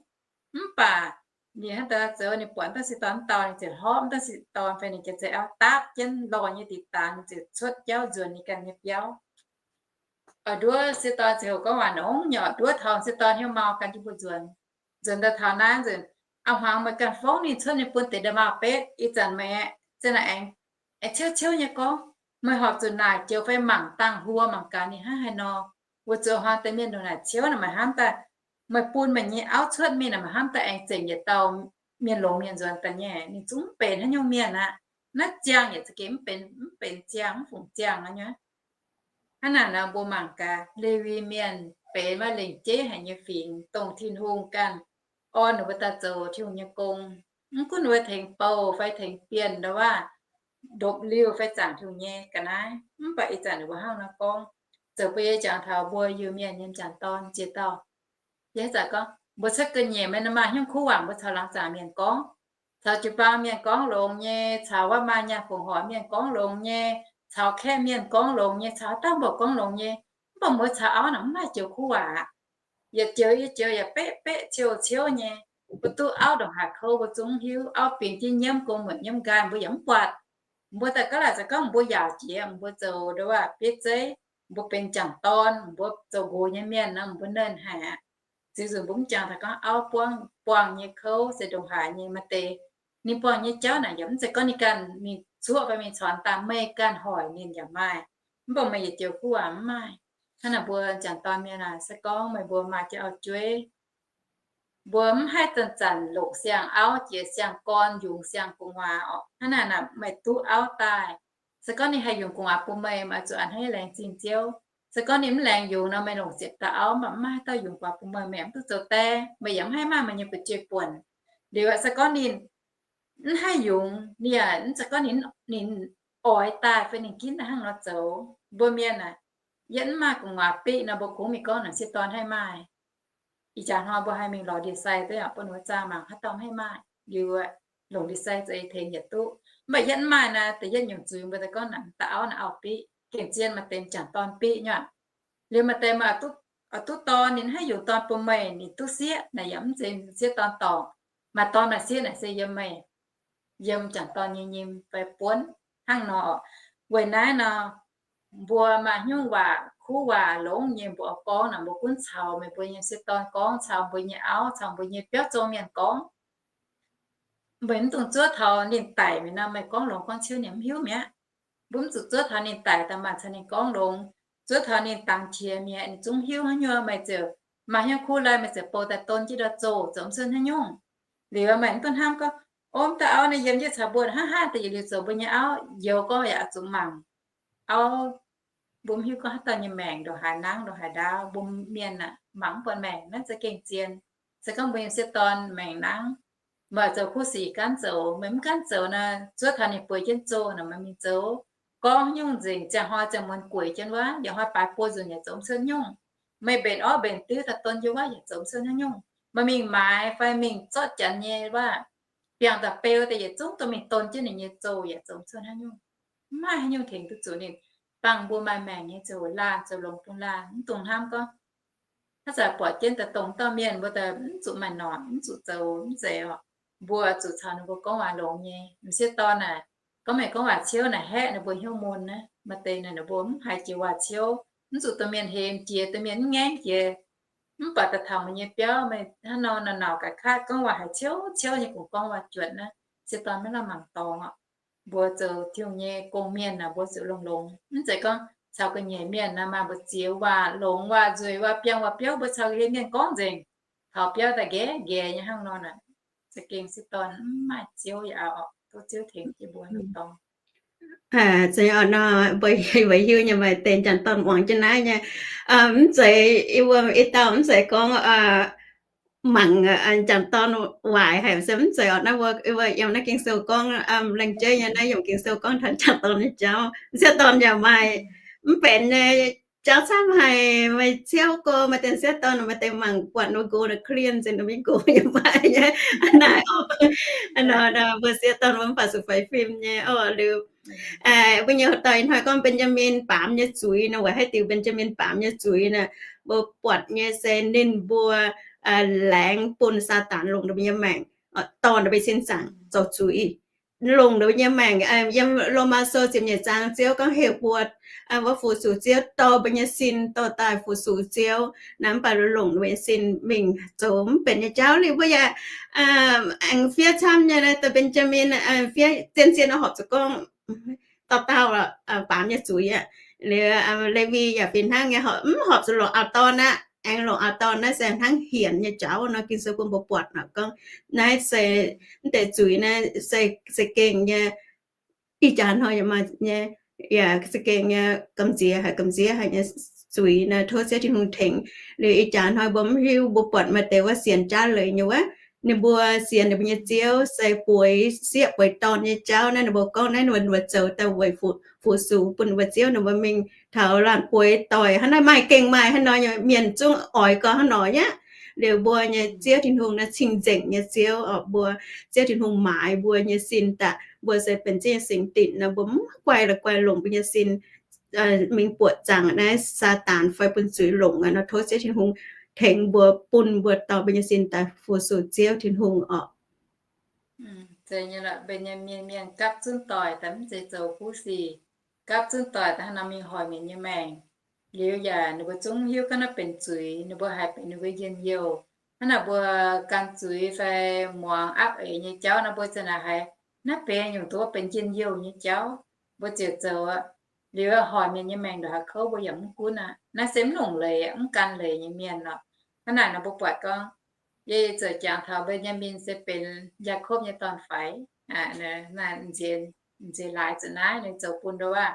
Mv baac ninh hnangv deix zoux, ninh buatc m'sieqv dorn mv dau, ninh ziouc horpc m'sieqv dorn fai ninh jauv-zei auv dapv jienv lorh nyei diqc daanx, ninh ziouc cuotv jauv nzuonx ninh ganh nyei biauv. Oix nduov m'sieqv dorn ziouc gorngv waac nongx nyei, nduov taux m'sieqv dorn hnyouv mau gan jienv mbuo nzuonx. Nzuonx daaih taux naaiv nzunc, a'hmuangx meih ganh fongv ninh cuotv, ninh bun deix nda'maauh betv. Ih zanc meih Zinh naaic aengx, aengx ciouv ciouv nyei gorngv, meih horpc zuqc naaic joux fai mangc dangh hluo mangc gaax ninh hnangv haaix nor. Wuov zuqc hnoi deix mienh ndongc naaic ciouv naaic, meih hnamv daaih, meih bun meih nyei auv cuotv mingh naaic, meih hnamv daaih aengx zengc yietc dauh mienh longx mienh nzuonx daaih nyei, ninh zungv mv benx haaix nyungc mienh aqv. Naaiv ziangh yaac za'gengh mv benx, mv benx ziangh, mv fungc ziangh nor nyei. Hnangv naaic nor mbuo mangc gaax, Lewi Mienh benx maaih lengc jeiv haic nyei fingx, dongh Tin-Hungh ganh orn ninh mbuo daaih zoux Tin-Hungh nyei gong. Mv gunv ninh mbuo tengx bouh fai tengx bienh ndau waac, ndopv-liuh fai zaangc Tin-Hungh nyei ga'naaiv, mv baac ih zanc ninh mbuo hnangv nor gorngv, zoux bun yie jangx taux mbuo Iu-Mienh nyei m'jangc dorn ziex dauh. Yie haaix zanc gorngv mbuo cuotv ga'nyiec maiv maaih hnyouv kuv waac, mbuo caux laangz zaangc mienh gorngv, caux jiu-baang mienh gorngv longx nyei, caux waac maaih nyaanh fongc horc mienh gorngv longx nyei, caux kaeqv mienh gorngv longx nyei, caux haaix dauh mbuo gorngv longx nyei. Mv baac mbuo caux auv naaic mv maaih joux kuv waac aqv. Yietc joux yietc joux yaac beqv beqv ciouv ciouv nyei. Mbuo duqv auv ndongc haaix kouv mbuo zungv mv hiuv. Auv bingx jienv nyiemv gong muotc nyiemv nqaai mbuo yaac mv buatc. Mbuo daaih gaav laaic za'gengh mbuo yaauc jiex, mbuo zoux ndau waac bieiv zeiv, mbuo benx m'jangc dorn, mbuo zoux nqox nyei mienh nor, mbuo nernh haic aqv. Ziux nzunc mbuo mv jangx taux gorngv auv buangv buangh nyei kouv se ndongc haaix nyei. Maaih deix ninh buangh nyei jauv naaic yaac mv zeiz gorngv ninh ganh mingh zuoqv fai mingh caux daaih, meih ganh hoic ninh yaac maaih. Mv baac meih yietc joux kuv waac mv maaih. Hnangv naaic mbuo m'jangc dorn mienh aac, se gorngv meih mbuo maaih jienv auv-jueiv, mbuo mv haih zanc-zanc longc siang-auv jiex siang-gorn yungz siang-gu'nguaaz orqc. Hnangv naaic naaic meih duqv auv daaih, se gorngv ninh haih yungz gu'nguaaz bun meih, meih oix zuqc a'hneiv laengz zingh Ziouv. Se gorngv ninh mv laengz yungz nor, meih longc ziepc dauh auv mv baac mv maaih haaix dauh yungz gu'nguaaz bun meih, meih mv duqv zoux die, meih yaac mv haih maaih meih nyei fu'jueiv buonc. Liuz se gorngv ninh mv haih yungz, ninh yaac mv zeiz gorngv ninh, ninh oix daaih fai ninh ginv daaih hnangv nor zoux. Mbuo mienh aac, yietv mv maaih gu'nguaaz biqv nor, mbuo kungx mingh gorngv naaic sieqv dorn haih maaih. Ih jaax hnoi mbuo haih mingh lorz ndie-sai duqv yaac bun wuov zaah mangc haaix dauh mv haih maaih. Liuz longc ndie-sai zoux ih tengx yietc duqv. Mv baac yietv mv maaih naaic, da'yietv nyungc zuiz mbuo daaih gorngv naaic dauh auv naaic auv-biqv, gengh zien maaih deix m'jangc dorn biqv nyei. Liuz maaih deix meih oix duqv dorn, ninh haih yungz dorn bun meih, ninh duqv sieqv naaic yaac mv zeiz sieqv dorn dorngc. Maaih dorn maaih sieqv naaic se yiem meih, yiem m'jangc dorn nyei nyim fai buonv hnangv nor. Weic naaiv nor, mbuo maaih hnyouv waac, kuv waac longx nyei mbuo oix gorngv naaic, mbuo gunv caux meih mbuo nyei sieqv dorn gorngv, caux mbuo nyei auv, caux mbuo nyei biauv zong mienh gorngv. Meih mv dungx zuov taux ninh daic mi'aqv nor, meih gorngv longx gorngv ciouv ninh mv hiuv mi'aqv. Mbuo mv zuqc zuov taux ninh daic daaih maaih caux ninh gorngv longx. Zuov taux ninh dangx qiex mi'aqv, ninh zungv hiuv haaix nyungc. Meih ziouc maaih hnyouv kuv lai, meih ziouc bou daaih don jienv ndau zoh zoux mv cuotv haaix nyungc. Liuz meih mv dungx hnamv gorngv, ov, m'dauh auv naaiv yiem jienv caux mbuo hnangv haaix deix, yietc liuz zoux mbuo nyei auv, youz gorngv yaac oix zuqc mangc. Auv, mbuo mv hiuv gorngv haaix dauh nyei maengc ndongc haaix nangv ndongc haaix ndaauv, mbuo mienh aac mangc mv buatc maengc naaiv za'gengh zien. Se gorngv mbuo nyei sieqv dorn maengc nangv, meih zoux kuv sic gaanv zoux, meih mv gaanv zoux nor, zuov taux ninh bueix jienv zoh nor, meih mingh zoux. Gorngv haaix nyungc nzengc, ziangh hnoi ziangh muonz gueic jienv wuov, yietc hnoi baaix buo nzunc yaac zoux mv cuotv nyungc. Meih mbenc orv mbenc diuv daaih don jienv wuov yaac zoux mv cuotv haaix nyungc. Meih mingh maaiz fai mingh zorqv janx nyei wuov, biangh daaih beu daaih yietc zungv dorh mingh don jienv ninh nyei zoh yaac zoux mv cuotv haaix nyungc. Mv maaih haaix nyungc tengx duqv zuqc ninh. Bangh mbuo maaih maengc nyei zoux laanh zoux longx bun laanh, mv dungx hnamv gorngv haaix zanc buatc jienv daaih dongh dauh mienh mbuo daaih mv zuqc maaih norqc, mv zuqc zoux mv zeiz orqc. Mbuo zuqc caux ninh mbuo gorngv waac longx nyei. M'sieqv dorn naaic, gorngv meih gorngv waac ciouv naaic haeqv ninh mbuo hnyouv mun naaiv. Maaih deix naaic ninh mbuo mv haiz jiex waac ciouv, mv zuqc domh mienh hemx jiex, domh mienh mv ngaengv jiex. Mv baac daaih taux meih nyei biauv, meih hnangv nor naaic nauc gaax katv gorngv waac haiz ciouv ciouv nyei, kungx gorngv waac juotc naaiv, sieqv dorn maiv lamh mangc dorngx orqc. Mbuo zoux Tin-Hungh nyei gong-mienh naaic, mbuo zuqc longx-longx. Mv zeiz gorngv caux ga'nyiec mienh naaic maaih mbu'ziex waac longx, waac nzueic, waac biangh, waac biouv, mbuo caux ga'hlen mienh gorngv nzengc, taux biauv daaih nqaeqv nqaeqv nyei hnangv nor naaic, za'gengh sieqv dorn mv maaih Ziouv yaac auv, tov Ziouv tengx jienv mbuo longx-longx. Mbuo hiuv nyei maaih deix m'jangc dorn muangx jienv naaiv nyei. Mv zeiz, i dauh mv zeiz gorngv mangc m'jangc dorn waaic haic se mv zeiz orqc. Naaiv mbuo yiem naaiv Ging-Sou gorngv, laengz jeiv nyei naaiv yiem Ging-Sou gorngv taux m'jangc dorn nyei jauv, m'sieqv dorn yaac maaih mv benx nyei jauv camv haic. Maaih ciouv go, maaih deix m'sieqv dorn maaih deix mangc buatc ninh mbuo go naaic klien nzengc, ninh mbuo go yaac maaih nyei. Naaiv orqc, mbuo sieqv dorn mbuo mv baac zuqc faix fim nyei orqc. Liuz mbuo nyei dorh ih hnoi gorngv Mben^yaa^min baamz nyei zuiz nor, weic haaix diuc Mben^yaa^min baamz nyei zuiz nor, mbuo buatc nyei se ninh mbuo laengz bun Saadaan longc ninh mbuo nyei maengc, dorh ninh mbuo sin zaangc zoux zuiz. longc ninh mbuo nyei maengc. Yiem Lomaa Sou ziepc nyeic zaang Ziouv gorngv heuc mbuo wuov fu-sux Ziouv, dorh mbuo nyei sin dorh daaih fu-sux Ziouv. Naaiv mv baac longc ninh mbuo nyei sin mingh zoux mv benx nyei jauv. Liuz mbuo yaac aengx fiev camv nyei, Benjamin fiev zien-zien nor horpc zuqc gorngv dauh dauh baamz nyei zuiz aqv. Liuz Lewi yaac fih hnangv nyei, mv horpc zuqc longc auv-dorn aqv. Aengx longc auv-dorn naaiv se hnangv hienx nyei jauv nor, Ging-Sou bun mbuo buatc nor gorngv naaiv se mv deix zuiz naaiv se gengh nyei, ih jaax hnoi yaac maaih nyei, yaac se gengh nyei gamh nziex haic, gamh nziex haic nyei zuiz naaiv, tov Ziouv Tin-Hungh tengx. Liuz ih jaax hnoi mbuo mv hiuv, mbuo buatc maaih deix wuov sienx jaav leiz nyei wuov, ninh mbuo sienx ninh mbuo nyei ziouv se bueix sieqv bueix dorn nyei jauv naaiv, ninh mbuo gorngv naaiv ninh mbuo zoux daaih weic fu-sux bun ninh mbuo ziouv, ninh mbuo mingh taux laanh bueix doic hnangv naaiv, maaih gengh maaih hnangv nor nyei mienh zungv oix gau hnangv nor aqv. Liuz mbuo nyei Ziouv Tin-Hungh naaiv cing-nzengc nyei Ziouv oc, mbuo Ziouv Tin-Hungh maaiz mbuo nyei sin daaih, mbuo se benx Ziouv nyei singx dinc nor, mbuo mv guaih la'guaih longc mbuo nyei sin mingh buoqc zaangc naaiv Saadaan fai bun zuiz longc aqv nor, tov Ziouv Tin-Hungh tengx mbuo, bun mbuo dorh mbuo nyei sin daaih fu-sux Ziouv Tin-Hungh oc. Zeiz nyei lorqc, mbuo nyei mienh, mienh gapv zunv doic daaih mv zeiz zoux kuv sic, gapv zunv doic daaih hnangv nor mingh hoic mienh nyei maengc. Liuz yaac ninh mbuo zungv hiuv gorngv naaiv benx zuiz, ninh mbuo haiz benx ninh mbuo njien-youh. Hnangv naaic mbuo gan zuiz fai muangx apv eix nyei jauv nor, mbuo ziouc naaic haiz naaiv benx nyungc duqv benx njien-youh nyei jauv, mbuo ziouc zoux aqv. Liuz hoic mienh nyei maengc ndongc haaix kouv mbuo yaac mv gunv aqv. Naaiv se mv longc leiz, mv gan leiz nyei mienh lorqc. Hnangv naaic nor mbuo buatc gorngv, yie zoux jangx taux Mben^yaa^min se benx Yaakopv nyei dorn-faix. Naaiv nziex laaix zuqc naaiv ninh zoux bun ndo aav,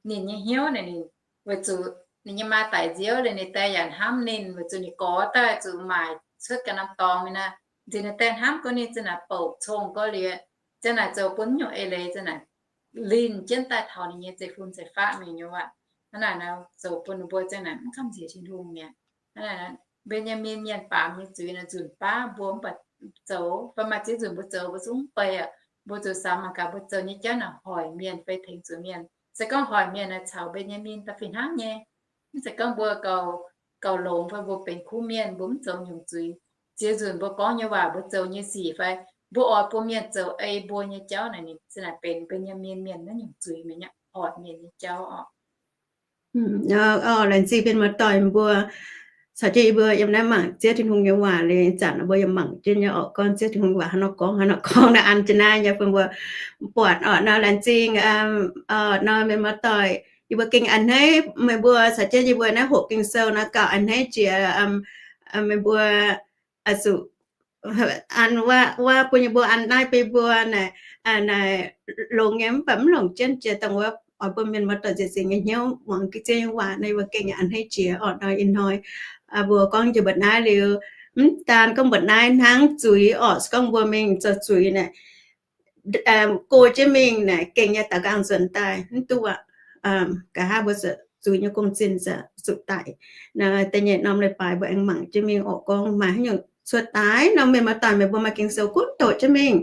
ninh nyei hnyouv naaic, ninh weic zuqc ninh nyei maa daic nziouv liuz, ninh die yaac hnamv ninh, weic zuqc ninh gorx daaih zuqc maaic cuotv ganh norm dorngx mingh naaic, nziex ninh die hnamv gorngv ninh ziouc naaic bouc cong gorx liuz, ziouc naaic zoux bun nyungc eix leiz ziouc naaic linh jienv daaih taux ninh nyei zeiv-fun zeiv-faqv mingh nyei waac. Hnangv naaic nor zoux bun ninh mbuo ziouc naaic mv gamh nziex Tin-Hungh mi'aqv. Hnangv naaic, Mben^yaa^min mienh baamz nyei zuiz naaic nzunc baav mbuo mv baac zoux, fai maaih ziex nzunc mbuo zoux mbuo zungv mv bei aqv. Mbuo zuqc samx mangc gaax mbuo zoux nyei jauv naaic hoic mienh fai tengx zuqc mienh. Se gorngv hoic mienh naaic caux Mben^yaa^min da'fih hnangv nyei. Mv zeiz gorngv mbuo gauh, gauh longx fai mbuo benx kuv mienh mbuo mv zoux nyungc zuiz. Ziex nzunc mbuo gorngv nyei waac, mbuo zoux nyei sic fai mbuo oix bun mienh zoux ei mbuo nyei jauv naaic, ninh ziouc naaic benx Mben^yaa^min mienh naaiv nyungc zuiz mienh nyei hoic mienh nyei jauv oc. Laengz zingh mienh muoz-doic mbuo caux jienv yie mbuo yiem naaiv mangc Ziouv Tin-Hungh nyei waac liuz, zanc mbuo yaac mangc jienv nyei oc, gorngv Ziouv Tin-Hungh waac haaix nor gorngv, haaix nor gorngv naaiv an jienv naaiv nyei bun mbuo buatc oc. Nor laengz zingh oc, nor mienh muoz-doic, yie mbuo gengh a'hneiv meih mbuo caux jienv yie mbuo naaiv hoqc Ging-Sou nor gauh a'hneiv jiex meih mbuo zuqc an wuov bun yie mbuo an naaiv bun yie mbuo naaic, naaic longx nyei mv baac mv longc jienv jiex dongh wuov oix bun mienh muoz-doic nzieqc zingc nyei hnyouv muangx Ziouv nyei waac nor, yie mbuo gengh a'hneiv jiex oc. Nor ih hnoi mbuo gorngv njiec mbuo naaiv liuz, mv daan gorngv mbuo naaiv hnangv zuiz oc, se gorngv mbuo mingh zoux zuiz naaic, go jienv mingh naaic gengh nyei daaux nqaang nzuonx daaih mv duqv aqv. Nqa'haav mbuo zuqc zuiz nyei gong-zinh zuqc daic. Da'nyeic norm leiz-baaix mbuo aengx mangc jienv mingh oc, gorngv maaih haaix nyungc cuotv daaih nor, mienh muoz-doic meih mbuo maaih Ging-Sou gunv doqc jienv mingh.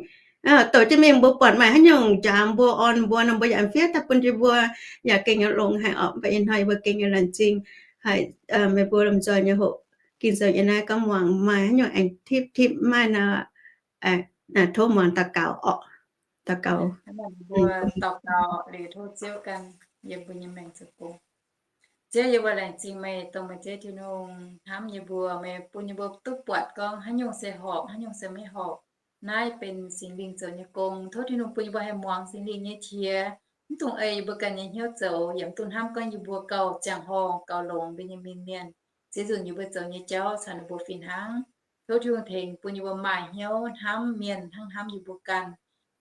Doqc jienv mingh mbuo buatc maaih haaix nyungc njaaux mbuo orn mbuo nor, mbuo yaac fiev daaih bun yie mbuo, yaac gengh nyei longx haic oc. Mv baac ih hnoi yie mbuo gengh nyei laengz zingh haic meih mbuo lomh nzoih nyei hoqc Ging-Sou yiem naaiv gorngv muangx maaih haaix nyungc aengx tipv tipv maaih nor, tov muangx daux gaux oc. Daux gaux. Mbuo daux gaux liuz tov Ziouv ganh yiem mbuo nyei maengc zoux gong. Ziouv, yie mbuo laengz zingh meih dongh meih Ziouv Tin-Hungh hnamv yie mbuo, meih bun yie mbuo duqv buatc gorngv haaix nyungc se horpc, haaix nyungc se maiv horpc. Naaiv benx Singx Lingh zoux nyei gong. Tov Tin-Hungh bun yie mbuo haih muangx Singx Lingh nyei qiex, mv dungx ei yie mbuo ganh nyei hnyouv zoux, yaac mv dungx hnamv gorngv yie mbuo gauh ziangh horngh gauh longx mbuo nyei mienh mienh. Ziex nzunc yie mbuo zoux nyei jauv caux ninh mbuo fih hnangv. Tov Tin-Hungh tengx bun yie mbuo maaih hnyouv hnamv mienh hnangv hnamv yie mbuo ganh,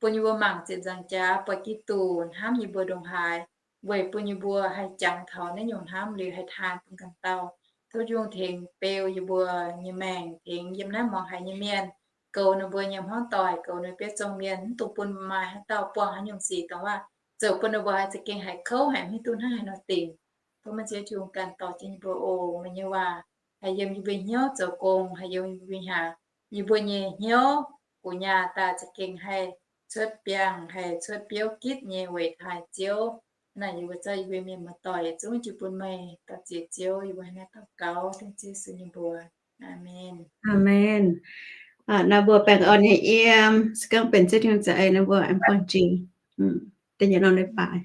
bun yie mbuo mangc ziepc nzaangc jaax buatc Giduc hnamv yie mbuo ndongc haaix, weic bun yie mbuo haih jangx taux naaiv nyungc hnamv liuz haih taan bun ganh dauh. Tov Tin-Hungh tengx beu yie mbuo nyei maengc, tengx yiem naaiv muangx haiz nyei mienh, goux ninh mbuo nyei hmuangv doic, goux ninh biauv zong mienh, mv dungx bun maaih haaix dauh buangh haaix nyungc sic dongh waac zoux bun ninh mbuo haih za'gengh haiz kouv, haiz mv hiuv duqv hnangv haaix nor dingc. Tov meih Ziouv Tin-Hungh ganh dorh jienv yie mbuo oc. Meih nyei waac haih yiem yie mbuo hnyouv zoux gong, haih yiem yie mbuo hnyangx, yie mbuo nyei hnyouv gu'nyaah daaih za'gengh haih cuotv biangh, haih cuotv biouv gitv nyei weic taaih Ziouv. Naaiv yie mbuo zorqv yie mbuo mienh muoz-doic yietc zungv jiu bun meih, dorh ziex Ziouv, yie mbuo hnangv naaiv daux gaux dengv Ziouv Yesu nyei mbuox. Aamen. Aamen. Naaiv mbuo baengh orn nyei yiem, se gorngv benx Ziouv Tin-Hungh za'eix nor mbuo aengx buangh jiex da'nyeic norm leiz-baaix.